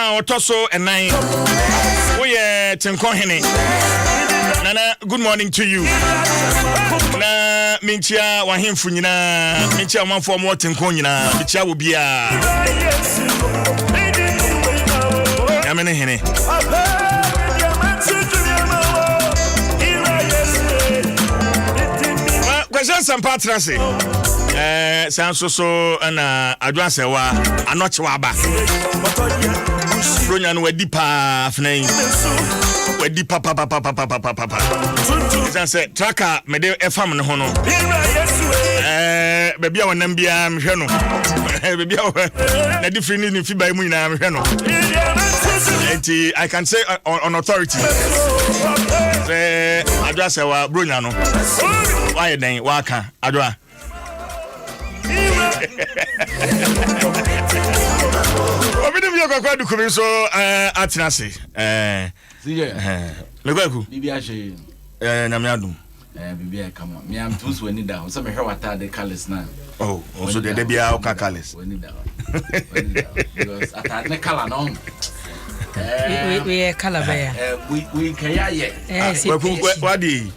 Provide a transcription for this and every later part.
a ɔtɔ so ɛnan, woyɛ Tenkɔ hene. Nana, good morning to you. Na menkyia w'ahemfo nyinaa, menkyia ɔmanfoɔ a wɔwɔ Tenkɔ nyinaa, mekyia wo biara. Nyame ne hene. Kwasi Asɛmpa atena ase. Ɛɛ saa nso so ɛna Adwo Asɛwa anɔkyewa aba. Bronya no wadi paa afena yi. Wadi papapapapapapapa. Ɛsiane sɛ traka mede ɛfam ne ho no. Ɛɛ baabi a wɔnam biara mehwɛ no. Baabi a wɔhwɛ na de firi ne ne fi ban mu nyinaa mehwɛ no. Nti I can say on authority. Sɛ Adwo Asɛwa Bronya no. Wayɛ dɛn waka Adwoa. Obi de mi yɛ kwakwa dukumi nso atena ase. Me kwaku. Bibi ahwɛ yi. Nyame adum. Bibi ayɛ kama. Mi am too so ani da hɔ. Sɛ mehwɛ w'ataade colours na. Oh, nso deɛ da biara woka colours. W'ani da hɔ. W'ani da hɔ. Because ataade ne colour no. Wei yɛ colour bɛyɛ. Wei nkɛyɛ ayɛ. Kwaku w'adeɛ yi.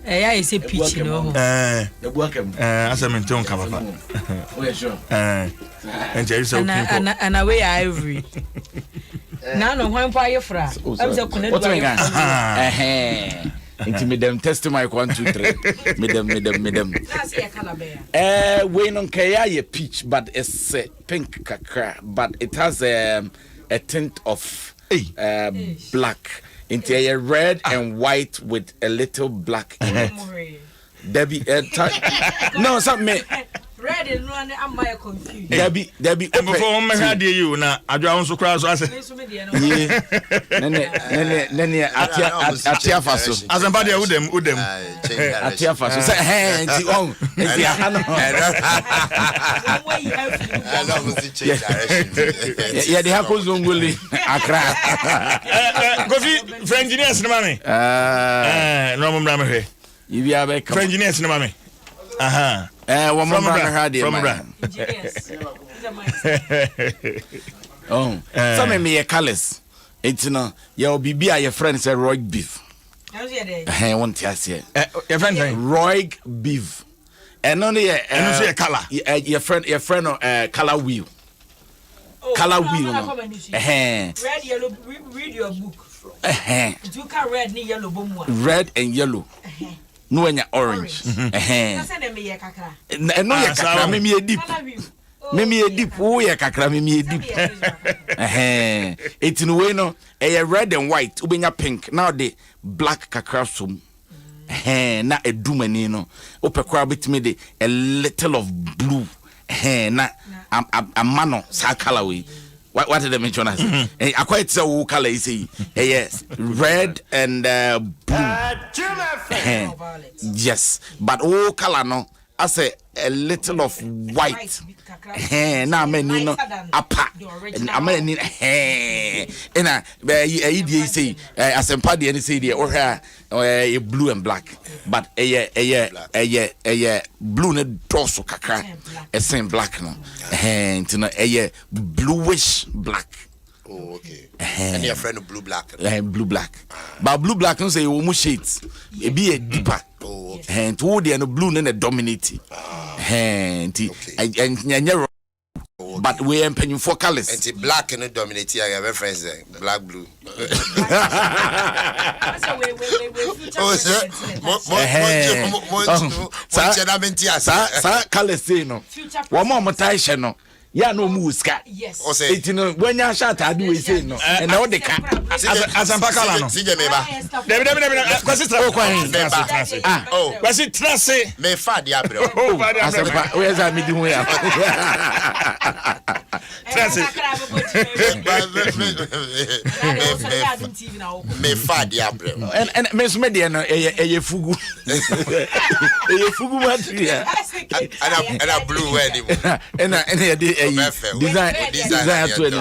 Ɛyɛ ayɛ sɛ peach na ɔho. Ɛɛ asɛ mi nte nka papa. Ɛɛ nti ɛyi sɛ okun kɔ. Ana wei yɛ ivory. Na ano hwan mpo ayɛ fra. Ɛmu sɛ kuna du ayɛ fra. Nti mi dɛm test mic 1 2 3 mi dɛm mi dɛm mi dɛm. Ɛɛ wei no nkɛyɛ ayɛ peach, but it's pink kakra, but it has a tint of black, nti ɛyɛ red and white with a little black in it. Debbie, no, sɛ me. Red no ne ama yɛ confused. Debbie, Debbie. Mbɔfo wɔn mmɛhwɛ adeɛ yi o, na adwa wɔn nso koraa so asɛ. Yie nene nene nene ate ate afa so. Asɛmpa deɛ wodɛm wodɛm. Ate afa so sɛ hɛn nti ɔn nti aha no. Yɛde ha kɔ Zongoli Accra. Kofi, frɛ engineers no ma me. Ɛɛ na ɔmo mmra mehwɛ. Ibi abɛ kama. Frɛ engineers no ma me. Ɛɛ wɔn mo mmra mehwɛ adeɛ ma. Ɔn sɛ mi mi yɛ colours nti no yɛ wɔ biribi a yɛfrɛ no sɛ roig beef. Ɛhɛn, wɔn ti aseɛ. Yɛfrɛ no sɛn? Roig beef. Ɛno no yɛ. Ɛno nso yɛ colour. Yɛfrɛ no colour wheel. Colour wheel no. Ɛhɛn. Red, yellow, read your book. Ɛhɛn. Nti woka red ne yellow bɔ mu a. Red and yellow. No wanya orange. Ɛhɛn. Sɛ na meyɛ kakra. Ɛno yɛ kakra, mi mi yɛ deep. Mi yɛ deep, wo yɛ kakra, mi yɛ deep. Ɛhɛn. Eti no wei no ɛyɛ red and white, wobɛnya pink na ɔde black kakra som. Ɛhɛn, na edum ani no. Wopɛ koraa wobɛtumi de a little of blue. Ɛhɛn, na ama no saa colour wei. Wate dɛ menkyerɛ no ase? Akɔyɛ te sɛ wo colour yi sɛ yi ɛyɛ red and blue. Ɛhɛn. Yes, but wo colour no asɛ a little of white. Ɛhɛn, na ama ani no apa, ama ani ɛhɛn, ɛna ɛyi ɛyi deɛ yi sɛ yi asɛmpa deɛ no sɛ yi deɛ wohwɛ a ɛyɛ blue and black, but ɛyɛ blue ne dɔɔso kakra ɛsen black no. Ɛhɛn, nti no ɛyɛ bluish black. Oh, okay. Ɛne yɛfrɛ no blue black. Ɛhɛn, blue black, but blue black no sɛ yɛwɔ mu shades, ebi yɛ deeper. Oh, okay. Ɛhɛn, nti wo deɛ no blue no na dominate. Ɛhɛn, nti ɛnyɛ, but wei yɛ mpanyinfoɔ colours. Nti black no dominate a, yɛbɛfrɛ sɛ black blue. Oh, sɛ mo mo mo mo mo nkyɛn na mi nti ase. Saa colours sei no, wɔn a wɔn taa hyɛ no yà na wɔn wɔ sika. Ɔsɛ. Eti no wɔnya ahyɛ ataade wei sei no ɛna ɔde ka. Asɛmpa colour no. CJ meba. Dabi, dabi, dabi, Kwasi, tena Wokɔ he? tena ase, tena ase. Ah. Oh. Kwasi, tena ase. Mefa adeɛ abrɛ wo. Oh, fa adeɛ abrɛ me. Asɛmpa oyɛ sɛ mi di ho ya. Tena ase. Mefa adeɛ abrɛ wo. Ɛn me nso me deɛ no ɛyɛ fugu, ɛyɛ fugu material. Ɛna blue wɔ anim. Ɛna yɛde ɛyi Ɔbɛfɛ. design Design design ato yɛ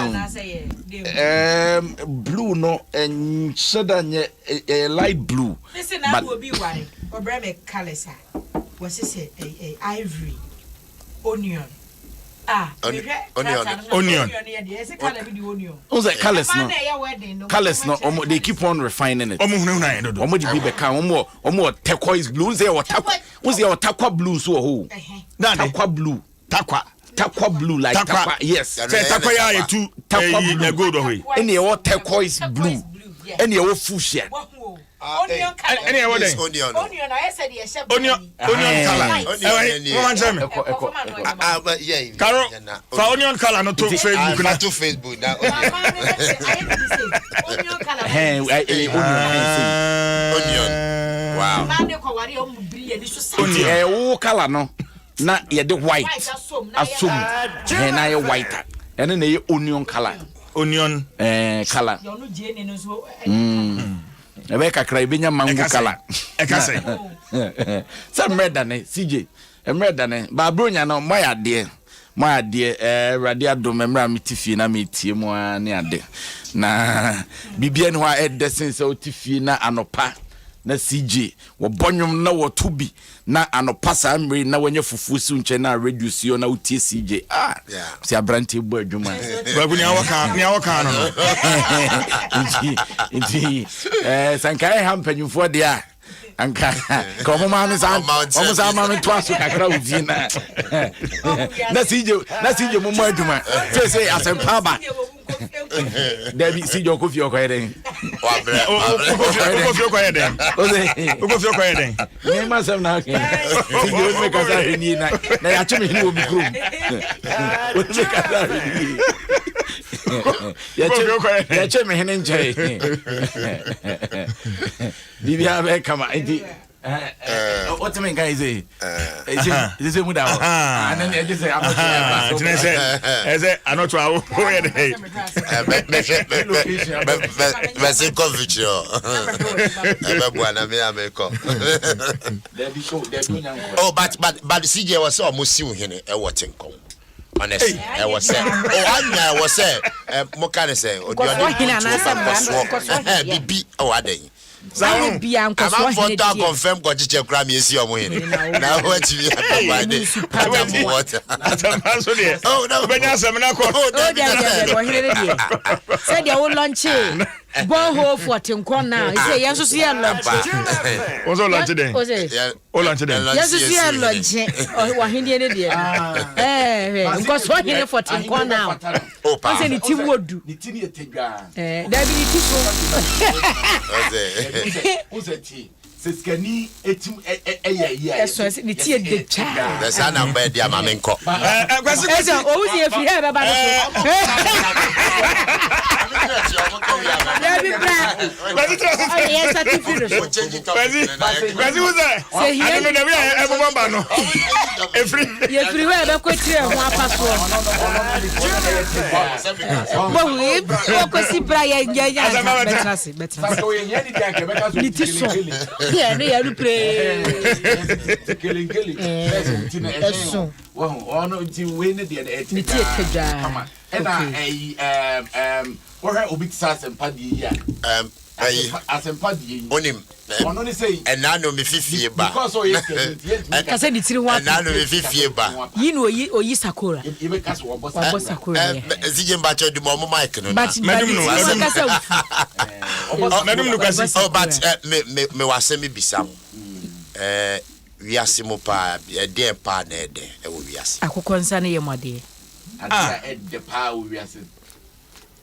anim. Blue no ɛnhyɛ da nyɛ, ɛyɛ light blue. Mese na But obi ware ɔbrɛ me colours a wɔse sɛ ivory, onion. Onion. N sɛ colours no colours no ɔmo they keep on refining it. Ɔmo hunahuna yɛn dodo. Ɔmo de bi bɛka ɔmo wɔ ɔmo wɔ turquoise blue n sɛ yɛ wɔ takwa n sɛ yɛ wɔ takwa blue nso wɔ hɔ o. Takwa blue. Takwa. Takwa blue like takwa, takwa yes. Sɛ takwa yɛ a yɛtu takwa blue gold wɔ hɔ yi. Ɛna yɛ wɔ turquoise blue ɛna yɛ wɔ fuchsia. Ɛna yɛ wɔ dɛn? Onion. Onion onion colour. Ɛwɔ wɔn nkyɛn mi. Karo fa onion colour no to Facebook na. To Facebook na. Onion. Wow. Onion. Ɛwɔ colour no. na yɛde white asom ɛhɛn na ayɛ white a ɛno na ɛyɛ onion colour. Onion ɛɛ colour. Mm. Ɛbɛyɛ kakra ebenya mango colour. Ɛka sɛ. Sɛ mmerɛ dane CJ mmerɛ dane baaburo nya no mo ayɛ adeɛ mo ayɛ adeɛ ɛɛ awurade adom mmerɛ a mete fie na metie mu ara ne ade na biribiara ni hɔ a ɛdɛ sen sɛ wote fie na anɔpa na CJ wɔbɔ nnwom na wɔto bi Na anɔpa saa mmerɛ yi na wanya fufuo si wo nkyɛn na radio si hɔ na wotie CJ ah sɛ aberanteɛ bɔ adwuma. Kwaku nea wɔka nea wɔka no no. Nti nti ɛɛ sɛ nka ɛha mpanyinfoɔ deɛ a anka ka wɔn maa mi saa wɔn saa maa mi to aso kakra wɔ fie na na CJ na CJ mo mɔ adwuma sɛ sɛ asɛmpa aba. Dabi si jɔ kofi ɔkɔyɛ dɛn. Wokɔ fie kɔyɛ dɛn? Wokɔ fie kɔyɛ dɛn? Ne ma sɛm na aka. Si jɔ wotumi kasa ahwɛ nie na na yɛakye me hene wɔ me kurom. Wotumi kasa ahwɛ nie. Yɛkye me hene nkyɛn. Biribiara bɛyɛ kama nti. wotumi nka yi sɛ ɛsɛ sɛ mu da hɔ ɛne ne ɛgye sɛ anɔto ɛba so ɛkyerɛ sɛ ɛsɛ anɔto a woyɛ dɛ mɛse kɔ fikyiri hɔ ɛbɛboa na me a mekɔ oh but but but cj wɔ sɛ ɔmo siw hene ɛwɔ tenkɔn honestly ɛwɔ sɛ oh anya ɛwɔ sɛ mo ka ne sɛ ɔde ɔde nkontuo ba nkɔsoɔ bibi ɛwɔ adɛn Saa bia nkɔsoɔ Amanfoɔ hene tɔ deɛ. akɔnfɛm kɔkyekyɛ koraa mi esi ɔmo hene. Na wɔatumi akɔba de adamu wɔta. Asɛmpa nso deɛ. Oh no. Wobɛnya asɛm no akɔ. Oh Oh dabi deɛ deɛ deɛ ɔhene no deɛ. Sɛdeɛ wo lɔnkye borehole for Tenkɔn now. Sɛ yɛn nso so yɛ lɔnkye. Wo nso lɔnkye dɛn? O sɛ. Wo lɔnkye dɛn? Yɛn nso so yɛ lɔnkye ɔhendeɛ no deɛ. Ɛɛ hwɛ nkɔsoɔ hene for Tenkɔn now. Oh paa. Ɔsɛ ne ti mu odu. Ne ti ne yɛ tadwaa. Ɛɛ dabi ne ti so. Ɔsɛ ti sɛ sikani etim ɛyɛ yi a. Ɛsɔ ɛsɛ ne ti yɛ de twaa. Sɛ saa na mbɛ di ama mi nkɔ. Ɛɛ kwasi kwasi. Ɛsɛ owu si efiri hɛ bɛba no so. Dabi bra. Kwasi tẹ ɔsɛ. Ɔyɛ yɛn nsa ti firi no so. Kwasi kwasi wusɛ. Ade no dabi a ɛbobɔ ba no. Efiri. Yɛfiri hɔ a yɛbɛkɔ tiri ɛho apa soɔ. Bohu wɔkɔsi bra yɛ yɛ yɛ ansa bɛtena ase bɛtena ase. Ne ti so yɛ ne yɛ no pere. Ɛso. Ne ti yɛ tadwaa. Ɛna ɛyi ɛɛm ɛɛm wɔhwɛ obi te sɛ asɛmpa deɛ yi a. Ɛɛm ɛyi. Asɛmpa deɛ yi. Onim. Ɔno ne sɛ yi. Ɛnaa no mi fi fie ba. Because ɔyɛ sikani nti yɛn ntumi. Kasa ne tiri ho ato. Ɛnaa no mi fi fie ba. Yi na oyi oyi sakora. Yɛ bɛ kasa wɔbɔ sakora. Wabɔ sakora yɛ. Ɛɛ CJ Mbacho di mu ɔmo mic no na. But but ne Mɛdum no tiri ho mɛdum. kasa ofu. Mɛdum no kwasi. Oh but ɛ me me me wɔ asɛm bi bisa mo. Ɛɛ wiase mu paa ɛdeɛn paa na ɛdɛ ɛwɔ wiase. Akokɔ nsa ne yam adeɛ. Adeɛ a ɛdɛ paa wɔ wiase.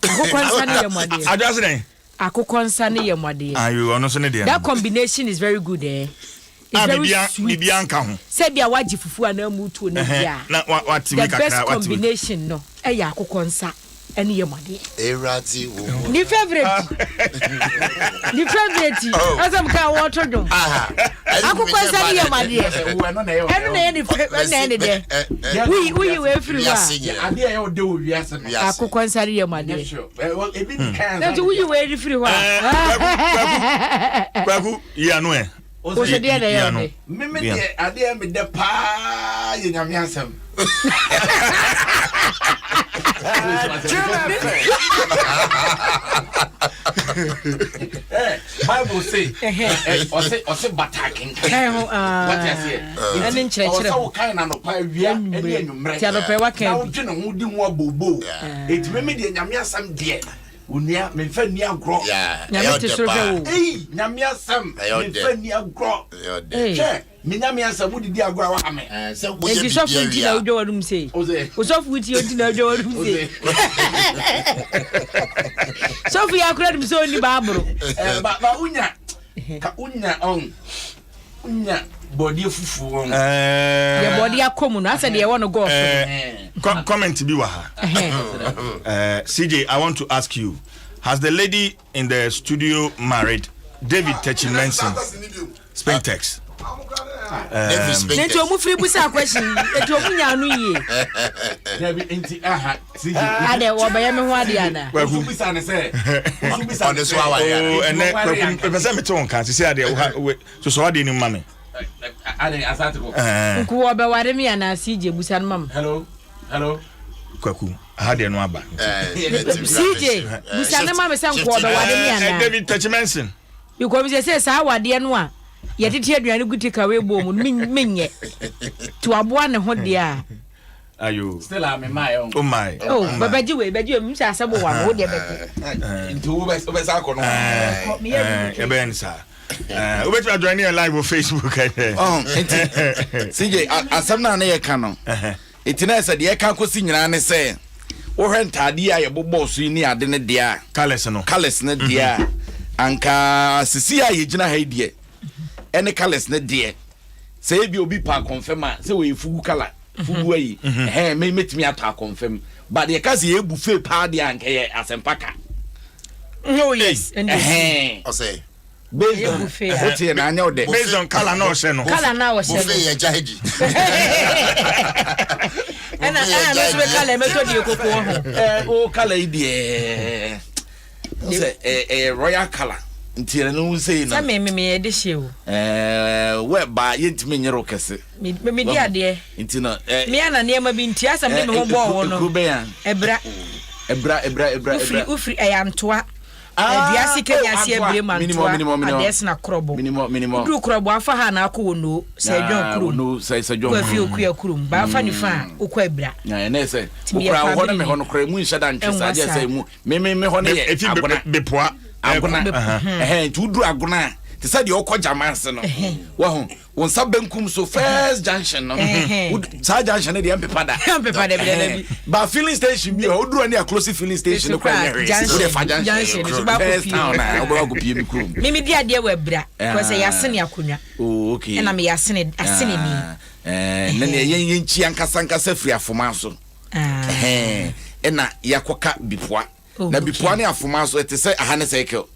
Akokɔ nsa ne yam adeɛ. Adwo ase dɛn? Akokɔ nsa ne yam adeɛ. Ayo ɔno nso ne deɛ. That combination is very good eh. It's Ah, very bibia sweet. bibia nka ho. Sɛ bia wagye fufu anaa mutuo na Ɛhɛn, bia. na wa wate wei The best kakra, wate wei. combination no ɛyɛ akokɔ nsa ɛne yam adeɛ. Ewuradze wo mu. Ne favourite. Ne favourite. Asɛm ka wɔto dwom. Akokɔ nsa ne yam adeɛ. Ɛno na ɛno na ɛyɛ ne fɛ ɛno na ɛyɛ ne dɛ. Woyi woyi wei firi hɔ a. Adeɛ a ɛyɛ ɔdɛ wɔ wiase no. Akokɔ nsa ne yam adeɛ. Ebi di kan. Nanso woyi wei firi hɔ a. Kwaku kwaku yi ano ɛ. Woso deɛ na ɛyɛ ɔdɛ. Meme deɛ adeɛ a medɛ paa yɛ nyame asɛm. Bible se ɔse ɔse bata akenkan. Wate aseɛ? Ɛne nkyerɛkyerɛ. Ɔsɛ wo kan na anɔpa awia ɛne anwummerɛ. Ti anɔpa wa kan. Na wodwe ne ho di ho abooboo. Eti meme deɛ Nyame asɛm deɛ onua memfa nni agorɔ. Nyame te soro hwɛ wo. Ei Nyame asɛm memfa nni agorɔ. Hwɛ me Nyame asɛm wodidi agorɔ a waha me. Enti sɔfo nti na wodwa w'anum sei? Osɔfo nti nti na wodwa w'anum sei? Sɔfo yi akora nim sɛ ɔnni baaboro. Ba ba wonya ka wonya ɔn wonya bɔdeɛ fufuo ɔn. Deɛ bɔdeɛ akɔ mu no asɛ deɛ ɛwɔ no gɔɔso no. Comment bi wɔ ha. CJ, I want to ask you, has the lady in the studio married David Techi Menson? Spintex. Nti ɔmu firi busa question nti ɔmu nya ano yie. Dabi nti aha CJ. Adɛ wɔbɛyɛ me ho adeɛ ana. Kwaku bisa ne sɛ. Ɔne so aware ana. Oo ɛnɛ kwaku mepɛ sɛ mete wo nka sisi adeɛ wo ha we sosɔ adeɛ no mu ma me. Adɛ asante kɔ. Nku wɔbɛware me ana CJ busa no ma me. Hello hello. Kwaku aha deɛ no aba. CJ busa no ma me sɛ nku wɔbɛware me ana. David Techi Menson. Because sɛ sɛ saa awadeɛ no a yɛtete aduane gu takeaway bowl mu no menyɛ nti waboa ne ho deɛ a. Ayo. Still a me mae o. O mae. Oh, bɛbɛgye wei bɛgye wei mi sɛ asɛm wɔ ano wo deɛ bɛgye. Nti wo bɛ wo bɛ sa akɔ no. Ɛbɛyɛ ne saa. Wobɛtumi ajoin yɛn live wɔ Facebook. Oh, nti CJ asɛm no a ne yɛka no. Enti na ɛsɛ deɛ ɛka kɔsi nyinaa ne sɛ wohwɛ ntaadeɛ a yɛbobɔɔ so yi ne ade no deɛ a colours no colours no deɛ a mhm. anka sisi a yɛgyina ha yi deɛ ɛne colours no deɛ sɛ ebi obi pa akɔnfɛm a sɛ wɔyɛ fugu colour fugu ayi mhm. ɛhɛn mɛ mɛtumi atɔ akɔnfɛm but deɛ ka sɛ yɛ buffet paa deɛ anka yɛ asɛmpa ka. Oh yes, ɛhɛn ɔsɛ. Based on o tiɛ na anyɛ o dɛ. Based on colour na ɔhyɛ no. Colour na ɔhyɛ no. Buffet yɛ gya di. Ɛna ɛna mi nso bɛ colour mɛ tɔ deɛ koko wɔ ho. Ɛɛ o colour yi deɛ sɛ ɛɛ ɛyɛ royal colour nti ɛna no sɛ yi na. Sɛ mi mi mi yɛ de hyɛ o. Ɛɛ wɛ ba yɛ ntumi nyere o kɛse. Mi mi di adeɛ. Nti no ɛɛ. Mi ana nneɛma bi nti asɛm de mi ho bɔɔ wɔ no. Ekuro bɛn ya. Ɛbra. Ɛbra ɛbra ɛbra. Ofiri ofiri ɛyɛ antoa. Aduase Kenya ase abue ma ntoa adeɛ sena korɔbɔ. Woduru korɔbɔ afa ha na akɔ Wono sɛ Adwan kurom. Kɔ afie Okuya kurom. Ba afa nifa a wokɔ Abira. Ɛnɛ sɛ wokura wɔ hɔ ne me hɔ no kora emu nhyɛ da ntwe saa gye sɛ emu me me me hɔ no yɛ agona. Bepoa. Agona. Ɛhɛn nti woduru agona a te sɛ deɛ wokɔ gyama ase no. Wahu. Wo nsa benkum so first junction no. Saa junction no deɛ mpepa da. Mpepa da bi da bi. Ba filling station bi hɔ woduru ani a close filling station no kora nyɛ hwee. Wode fa junction. First town na wobɛba akɔpie me kurom. Mimi di adeɛ wɔ abira. Kɔ sɛ yɛasene akonnwa. Oh okay. Ɛna meyɛ asene asene ni. Eh, na nea yɛn yɛn kyi ankasa ankasa firi afoma so. Ɛna yɛakɔka bipoa. Oh, na bipoa ne afoma nso ɛte sɛ aha ne circle.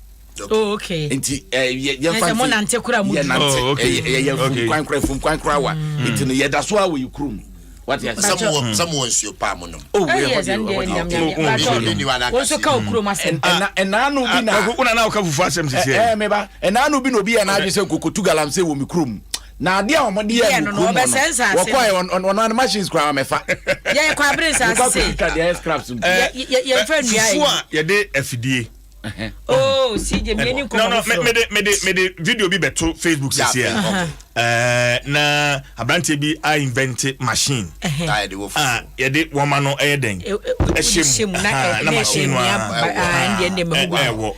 Oh, okay. Nti eh, yɛ yɛn fa mo nante kora mo yɛ nante oh, okay. yɛ yɛ fum kwan kora fum kwan kora wa. Nti no yɛda so a wɔ yɛ kurom. Wate ase. Sɛ mo wɔ sɛ mo wɔ nsuo paa mo nom. Oh, yɛ hɔ deɛ hɔ deɛ. Wɔn nso ka okurom asɛm. Ɛna ɛna ano bi na. Una na ɔka fufu asɛm sisi yɛ. Ɛɛ meba ɛna ano bi na obi yɛ n'adwe sɛ nkokotu galamsey wɔ mi kurom. Na adeɛ a wɔde yɛ no kurom hɔ no, wɔkɔ yɛ wɔn ano machines koraa wɔmɛfa. Yɛ kɔ abere nsaase se. Yɛkɔ akɔtwitwa deɛ ɛyɛ scraps mpo. Yɛmfa nnua yi. Fufuo a yɛde afidie. Oh, CJ, mi ani nkɔmɔ No, no, mede mede mede video bi bɛto Facebook sisi a. Ɛɛ na aberanteɛ bi a invent machine. A yɛde wɔ fufuo. A yɛde wɔn ma no ɛyɛ dɛn. Ɛhyɛ mu na machine no a ɛwɔ.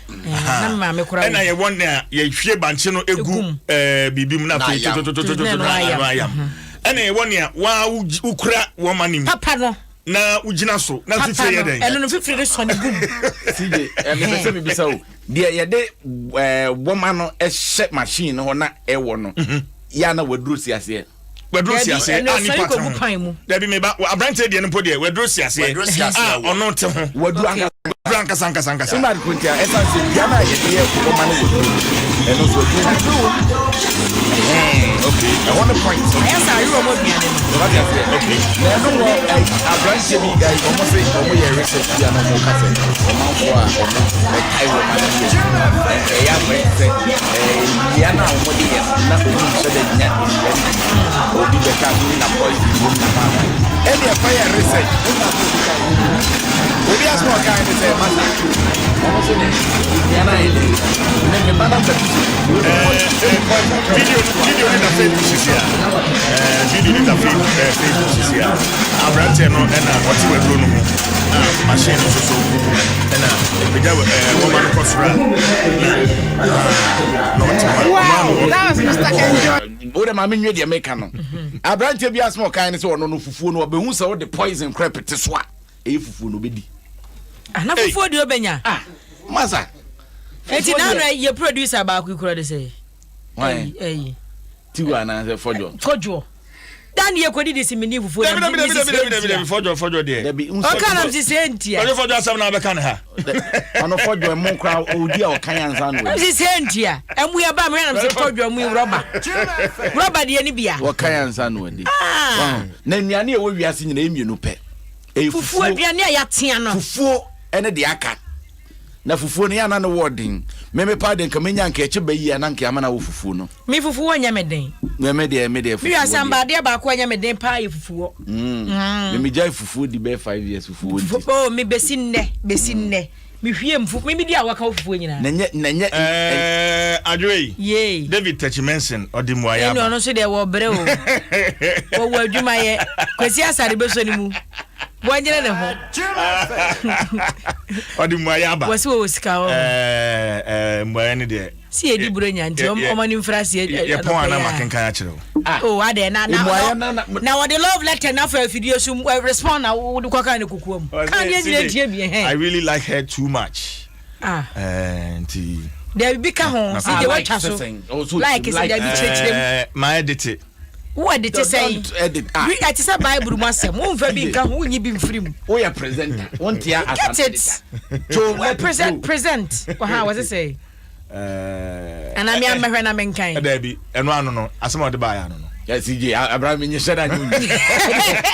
Ɛna yɛwɔ nea yɛhwie bankye no egu ɛɛ biribi mu na afei tototototo na ano ayam. Ɛna yɛwɔ nea waa wokura wɔn ma no mu. Papa no. Na wogyina so na fifire yɛ dɛn. Ɛno no fifire no sɔ ne gum. CJ ɛmepɛ sɛ mebisa o deɛ yɛde ɛɛ wɔma no ɛhyɛ machine no hɔ na ɛwɔ no yɛ ana waduro si aseɛ. Waduro si aseɛ a nipa te ho. Dabi meba aberanteɛ deɛ no mpo deɛ waduro si aseɛ a ɔno te ho. Waduro ankasa. Waduro ankasa ankasa ankasa. Wona ade nti a ɛsan sɛ dua no a yɛde yɛ wɔma no waduro no ɛno nso waduro wɔ mu. Okay. Ɛhɔ no point. Ayɛ sɛ ayi wɔn aduane no. Wate aseɛ. Okay. Na ɛno wɔ aberanteɛ bi wɔn se wɔn yɛ research bi a na wɔn ka sɛ ɔmanfoɔ a wɔn ɛtae wɔn ano yɛ ɛyɛ akɔyɛ sɛ nnua no a wɔde yɛ no na wɔn nhyɛ dɛ nya nnua no bi obi bɛka so na poison wɔ mu na maama ɛne ɛkɔ yɛ research obi asoma ɔkae ne sɛ masa Ɔmo se ne nua no ayɛ den. Me me ba na mbɛto sɛ Video video ne da Facebook sisi a. Video ne da Facebook sisi a. Aberanteɛ no ɛna ɔte waduro no ho. A machine no nso so ɛna ɛpagya wɔma no kɔ soro a na na ɔte hɔ a. Wow, that was Mr. Enjoy. Wo de ma me nwe deɛ meka no. Aberanteɛ bi asɛm a ɔkae ne sɛ ɔno no fufuo no ɔbɛhu sɛ wode poison korɛ pete so a ɛyɛ fufuo no ɔbɛdi. Ah, na fufuo deɛ ɔbɛnya. Ah, masa. Eti na na yɛ producer baako kura de sɛ. Ɛyi ɛyi. Tiwa anaasɛ fɔdwɔ. Fɔdwɔ. Dan yɛ kɔdi de si mi ni fufuo na mi si se ntia. Fɔdwɔ fɔdwɔ deɛ. Dabi nsɔ. Ɔka na mi si se ntia. Fɔdwɔ fɔdwɔ asɛm na abɛka ne ha. Ɔno fɔdwɔ ɛmo kora odi a ɔkan ansa na odi. Mi si se ntia. Ɛmu yɛ ba mi na mi si fɔdwɔ mu rɔba. Rɔba deɛ ni bia. Wɔkan ansa na odi. Na nnuane a ɛwɔ wiase nyinaa mmienu pɛ. Ɛyɛ fufuo aduane a yɛatea no. Fufuo ɛne deɛ aka. Na fufuo no yɛ ana ne wɔ den. Meme paa deɛ nka menya nka ɛkyɛ bɛyi a na nka ama na wɔ fufuo no. Me fufuo wɔ nyɛ me den. Me deɛ me deɛ fufuo. Me wiase amba adeɛ baako a ɛnyɛ me den paa yɛ fufuo. Mm. Me me gyae fufuo di bɛyɛ 5 years fufuo nti. Oh me besi nnɛ besi nnɛ. Me hwie mfu me di a wɔka wɔ fufuo nyinaa. Na nyɛ na nyɛ. Ɛɛ adwene yi. Yee. David Tachi Menson ɔde mmuaeɛ aba. Ɛna ɔno nso deɛ wɔbrɛ o. Wɔwɔ adwuma yɛ. Kwasi Asare bɛsɔ ne mu. Wɔnyere ne ho. Ɔde mmuaeɛ aba. Wɔsi wɔwɔ sika hɔ. Ɛɛ ɛɛ mmuaeɛ no deɛ. Si yɛ di buro nya nti ɔmo ni nfura se. Yɛ pɔn ana ma kenkan akyerɛ o. Oh adɛ na na na wɔde love letter na fa afidie so respond na wode kɔka ne kokoa mu. Ka deɛ nyina ntie bi hɛn. I really like her too much. Ah. Eh, nti. Dabi bi ka ho si deɛ watwa so. Like sɛ dabi kyerɛkyerɛ mu. Ma edit. Wo edit sɛn? Ɛte sɛ Bible mu asɛm. Womfa bi nka ho, wonyi bi mfiri mu. Woyɛ presenter. Wontia as an editor. Get it. Present present. Ɔha wɔ sɛ sɛ. Ana me amɛhwɛ na menkan. Dabi, ɛno ano no, asɛm a ɔde baeɛ ano no. CJ, abra me nhyɛ da nyi.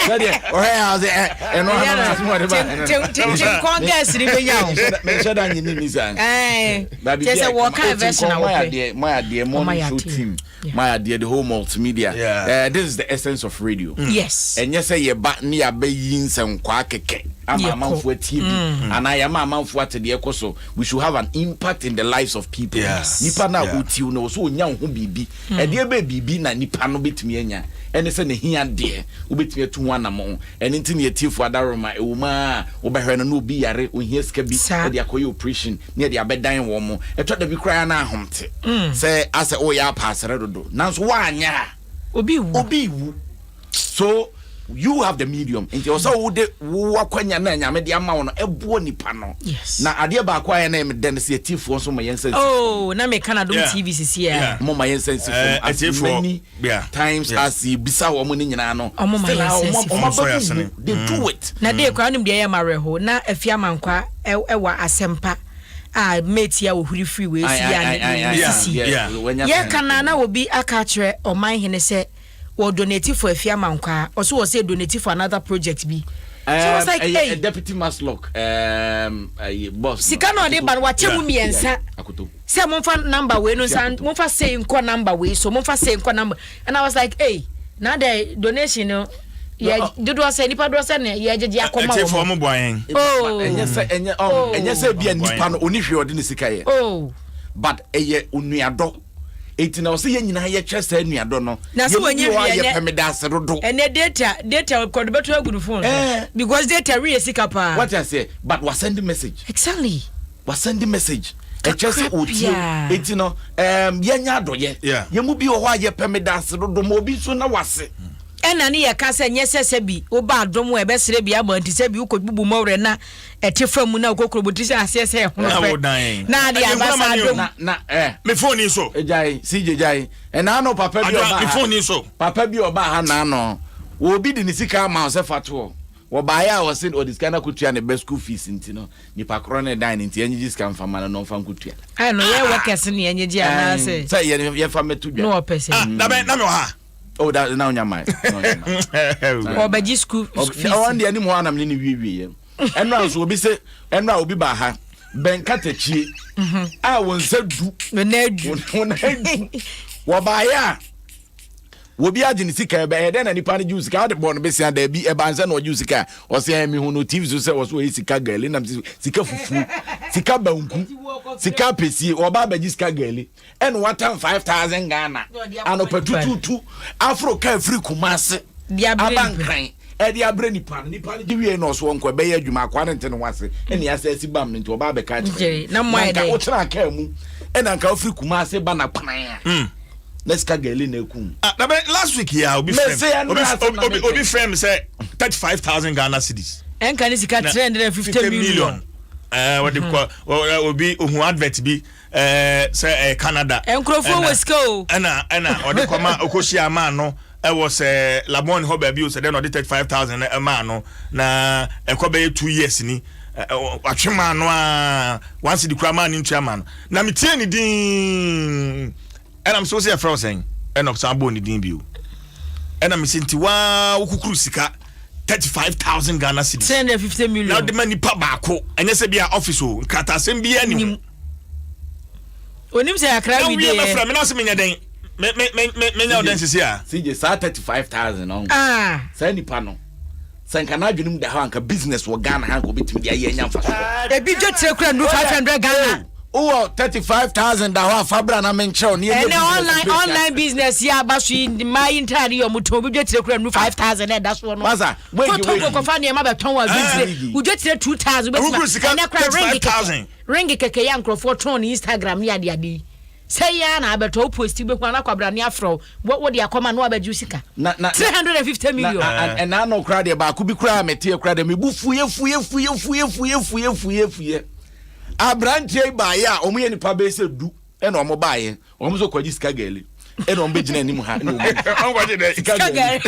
Sɛdeɛ ɔhwɛ yɛ ɔsɛ ɛno ano no asɛm a ɔde baeɛ no. Kyenkɔn gɛs ni bɛnya o. Menhyɛ da nyi ni saa. Kyɛ sɛ wɔka version a wɔpɛ. Mo ayɛ adeɛ, morning show team. My idea, the whole multimedia. Yeah. This is the essence of radio. Yes. Ɛnyɛ sɛ yɛba ne yɛabɛyi nsɛnkwaa kɛkɛ ama amanfoɔ atie bi anaa yɛama amanfoɔ ate deɛ ɛkɔ so. We should have an impact in the lives of people. Nipa no a ɔtie no, ɔsɛ ɔnya wo ho biribi. Ɛdeɛ bɛɛ biribi na nipa no bɛtumi anya ɛne sɛ n'ahia deɛ wobɛtumi atu ho anammɔn. Ɛno nti na yɛtiefoɔ adaworoma ɛwɔ mu a wobɛhwɛ no na obi yare, ɔhia sika bi de akɔyɛ operation ne yɛde abɛdan wɔn mo. Ɛtɔ da bi koraa na ahomte sɛ asɛ woyɛ apaasere dodo, nanso woanyɛ a obi wu. Obi wu. So you have the medium. Nti ɔsɛ wo de wo akwanya na Nyame de ama wo no ɛboa nipa no. Yes. Na adeɛ baako a yɛ na ɛmɛ dɛ no sɛ atiefoɔ nso ma yɛn nsa nsi fam. Oh, na meka na Adom TV sisi a. Mo ma yɛn nsa nsi fam. As many times as yɛbisa wɔn ne nyinaa no. Ɔmo ma yɛn nsa nsi fam. Ɔmo aba mu they do it. Na de kora onim deɛ ɛyɛ ma awerɛho na Afia Amankwa ɛwɔ asɛmpa a mate a wɔhuri firi wei so yɛ a ne sisi. Yɛka na na obi aka akyerɛ ɔman hene sɛ wɔ donate for Afia Amankwa ɔso wɔ sɛ donate for another project bi. So I was like, hey. Deputy Masloc, boss. Sika na ɔde ba no wakyɛ mu mmiɛnsa. Sɛ momfa number wei no nsa momfa sei nkɔ number wei so momfa sei nkɔ number and I was like, hey, na the donation no yɛ dodoɔ sɛ nipa dodoɔ sɛ na yɛgyegye akɔma wɔn. Ɛtifoɔ mo boa yɛn. Oh. Ɛnyɛ sɛ ɛnyɛ ɔm ɛnyɛ sɛ ebi a nipa no oni hwee ɔde ne sika yɛ. Oh. But ɛyɛ onuadɔ. Eti na ɔsɛ yɛn nyinaa yɛkyerɛ saa nuadɔ no. Na sɛ wɔnyɛ hwee ɛnɛ yɛpɛ me da ase dodo. Ɛnɛ data data kɔdo bɛto agu ne phone so. Because data wi yɛ sika paa. Wate aseɛ but wa send message. Exactly. Wa send message. Ɛkyerɛ sɛ otie. Eti no yɛnyɛ adɔyɛ. Yɛn mu bi wɔ hɔ a yɛpɛ me da ase dodo ma obi nso na wase. Ɛna ne yɛka sɛ nyɛ sɛ sɛ bi woba adom a ɛbɛsrɛ bi ama nti sɛ bi wokɔ bubu mɔwerɛ na ɛte fa mu na wokɔ kurobo ti sɛ aseɛ sɛ ɛhono pɛ na ade aba sa adom. Na na eh. Me phone ni so. Gyae CJ gyae. Ɛna ano papa bi ɔba ha. Me phone ni so. Papa bi ɔba ha na ano. Obi de ne sika ama sɛ fa toɔ. Wɔbaeɛ a ɔse ɔde sika no akɔtua ne ba school fees nti no nipa korɔ ne dan no nti yɛnyegye sika mfa ma no na ɔmfa nkɔtua. Ɛno yɛ workers ne yɛnyegye anaasɛ. Sɛ yɛmfa mmɛto dwa. Na ɔpɛ sɛ. Ah, dabɛn na mewɔ ha. Oh, da na onya mai. Ɔbɛgye school fees. Ɔn deɛ anim hɔ anam ne ne wiewie yɛ. Ɛnura nso obi se ɛnura obi ba ha bɛn katakyie a wɔn nsa du. Wɔn nan du. Wɔn nan du. Wɔbaayɛ a. Obi agye ne sika ɛbɛ ɛyɛ dɛn na nipa no gye wo sika wode bɔɔ no besia daabi ɛba nsɛ na ɔgye wo sika a ɔsɛ ɛn mehu no TV so sɛ ɔsɛ ɔyɛ sika gɛli nam sika fufuo sika banku sika apɛsie ɔba abɛgye sika gɛli ɛna watam 5000 Ghana anɔpa tututu aforo kaa firi Kumase aba Nkran ɛde abrɛ nipa no nipa no gye wie na ɔso ɔnkɔ ɛbɛyɛ adwuma akoa no nte ne ho ase ɛne asɛ asi bam no nti ɔba abɛka akyerɛ na nka wotena kaa mu ɛna nka wofiri Kumase ba na kwan a hmm. na sika gɛli na ekum. Ah, na bɛ last week ya obi frɛ obi obi obi frɛ mi sɛ 35,000 Ghana cedis. Ɛnka ne sika 350 million. Ɛɛ wɔde kɔ obi ohun advert bi ɛɛ sɛ ɛyɛ Canada. Nkurɔfoɔ wɔ sika o. Ɛna ɔde kɔ ma okohyia maa no ɛwɔ sɛ Labone hɔ baabi o sɛ dɛ na ɔde 35,000 ɛmaa no na ɛkɔ bɛyɛ 2 years ni watwe maa no aa 1 cedi kura maa ne ntua maa no na mi tie ne din ɛna mi sɛ wosi ɛfrɛ wo sɛn ɛna ɔsan bɔ ne din bio ɛna mi sɛ nti waa wokukuru sika 35,000 Ghana cedis 350 million na ɔde ma nipa baako ɛnyɛ sɛ bi a office o nkratasɛm bi ani ho. Onim sɛ akra na wi wie de bɛfrɛ me na sɛ menyɛ dɛn me me me me menya wo dɛn sisi a. CJ saa 35,000 ɔn Ah. saa nipa no sɛ nka n'adwene mu da hɔ anka business wɔ Ghana ha nka obetumi de ayɛ anya mfasoɔ. Ebi dwa tire kura nu 500 Ghana. Wowɔ 35,000 da hɔ a fa bra na menkyerɛw ne yɛnyɛ ɛnɛ business online mpɛ online business yi aba so yi mmaa yi ntaade yi ɔmo tɔn obi dwa tire kura nu 5,000 na ɛda soɔ no. Masa, wegi, kɔtɔ wegi. kɔfa nneɛma bɛtɔn wɔ Ah. adwa wodwa tire 2,000 Wokuru sika ɛnɛ kura ring 35,000. kɛkɛ ring kɛkɛ yɛ nkurɔfoɔ tɔn ne Instagram ne ade ade yi sɛ yɛ na abɛtɔ wo post bɛhu ana kwabra ne afrɛ wo wode akɔma na wabɛgye wo sika Na 350 million. Na ɛna ano koraa deɛ baako bi koraa meteɛ koraa deɛ mebu fuyɛ fuyɛ fuyɛ fuyɛ fuyɛ fuyɛ fuyɛ fuyɛ aberanteɛ yi baayɛ a ɔmo yɛ nipa bɛyɛ sɛ 10 ɛna ɔmo baayɛ ɔmo nso kɔgye sika gɛli ɛna ɔmo bɛgyina anim ha ɛna ɔmo ɔnkɔgye dɛ sika gɛli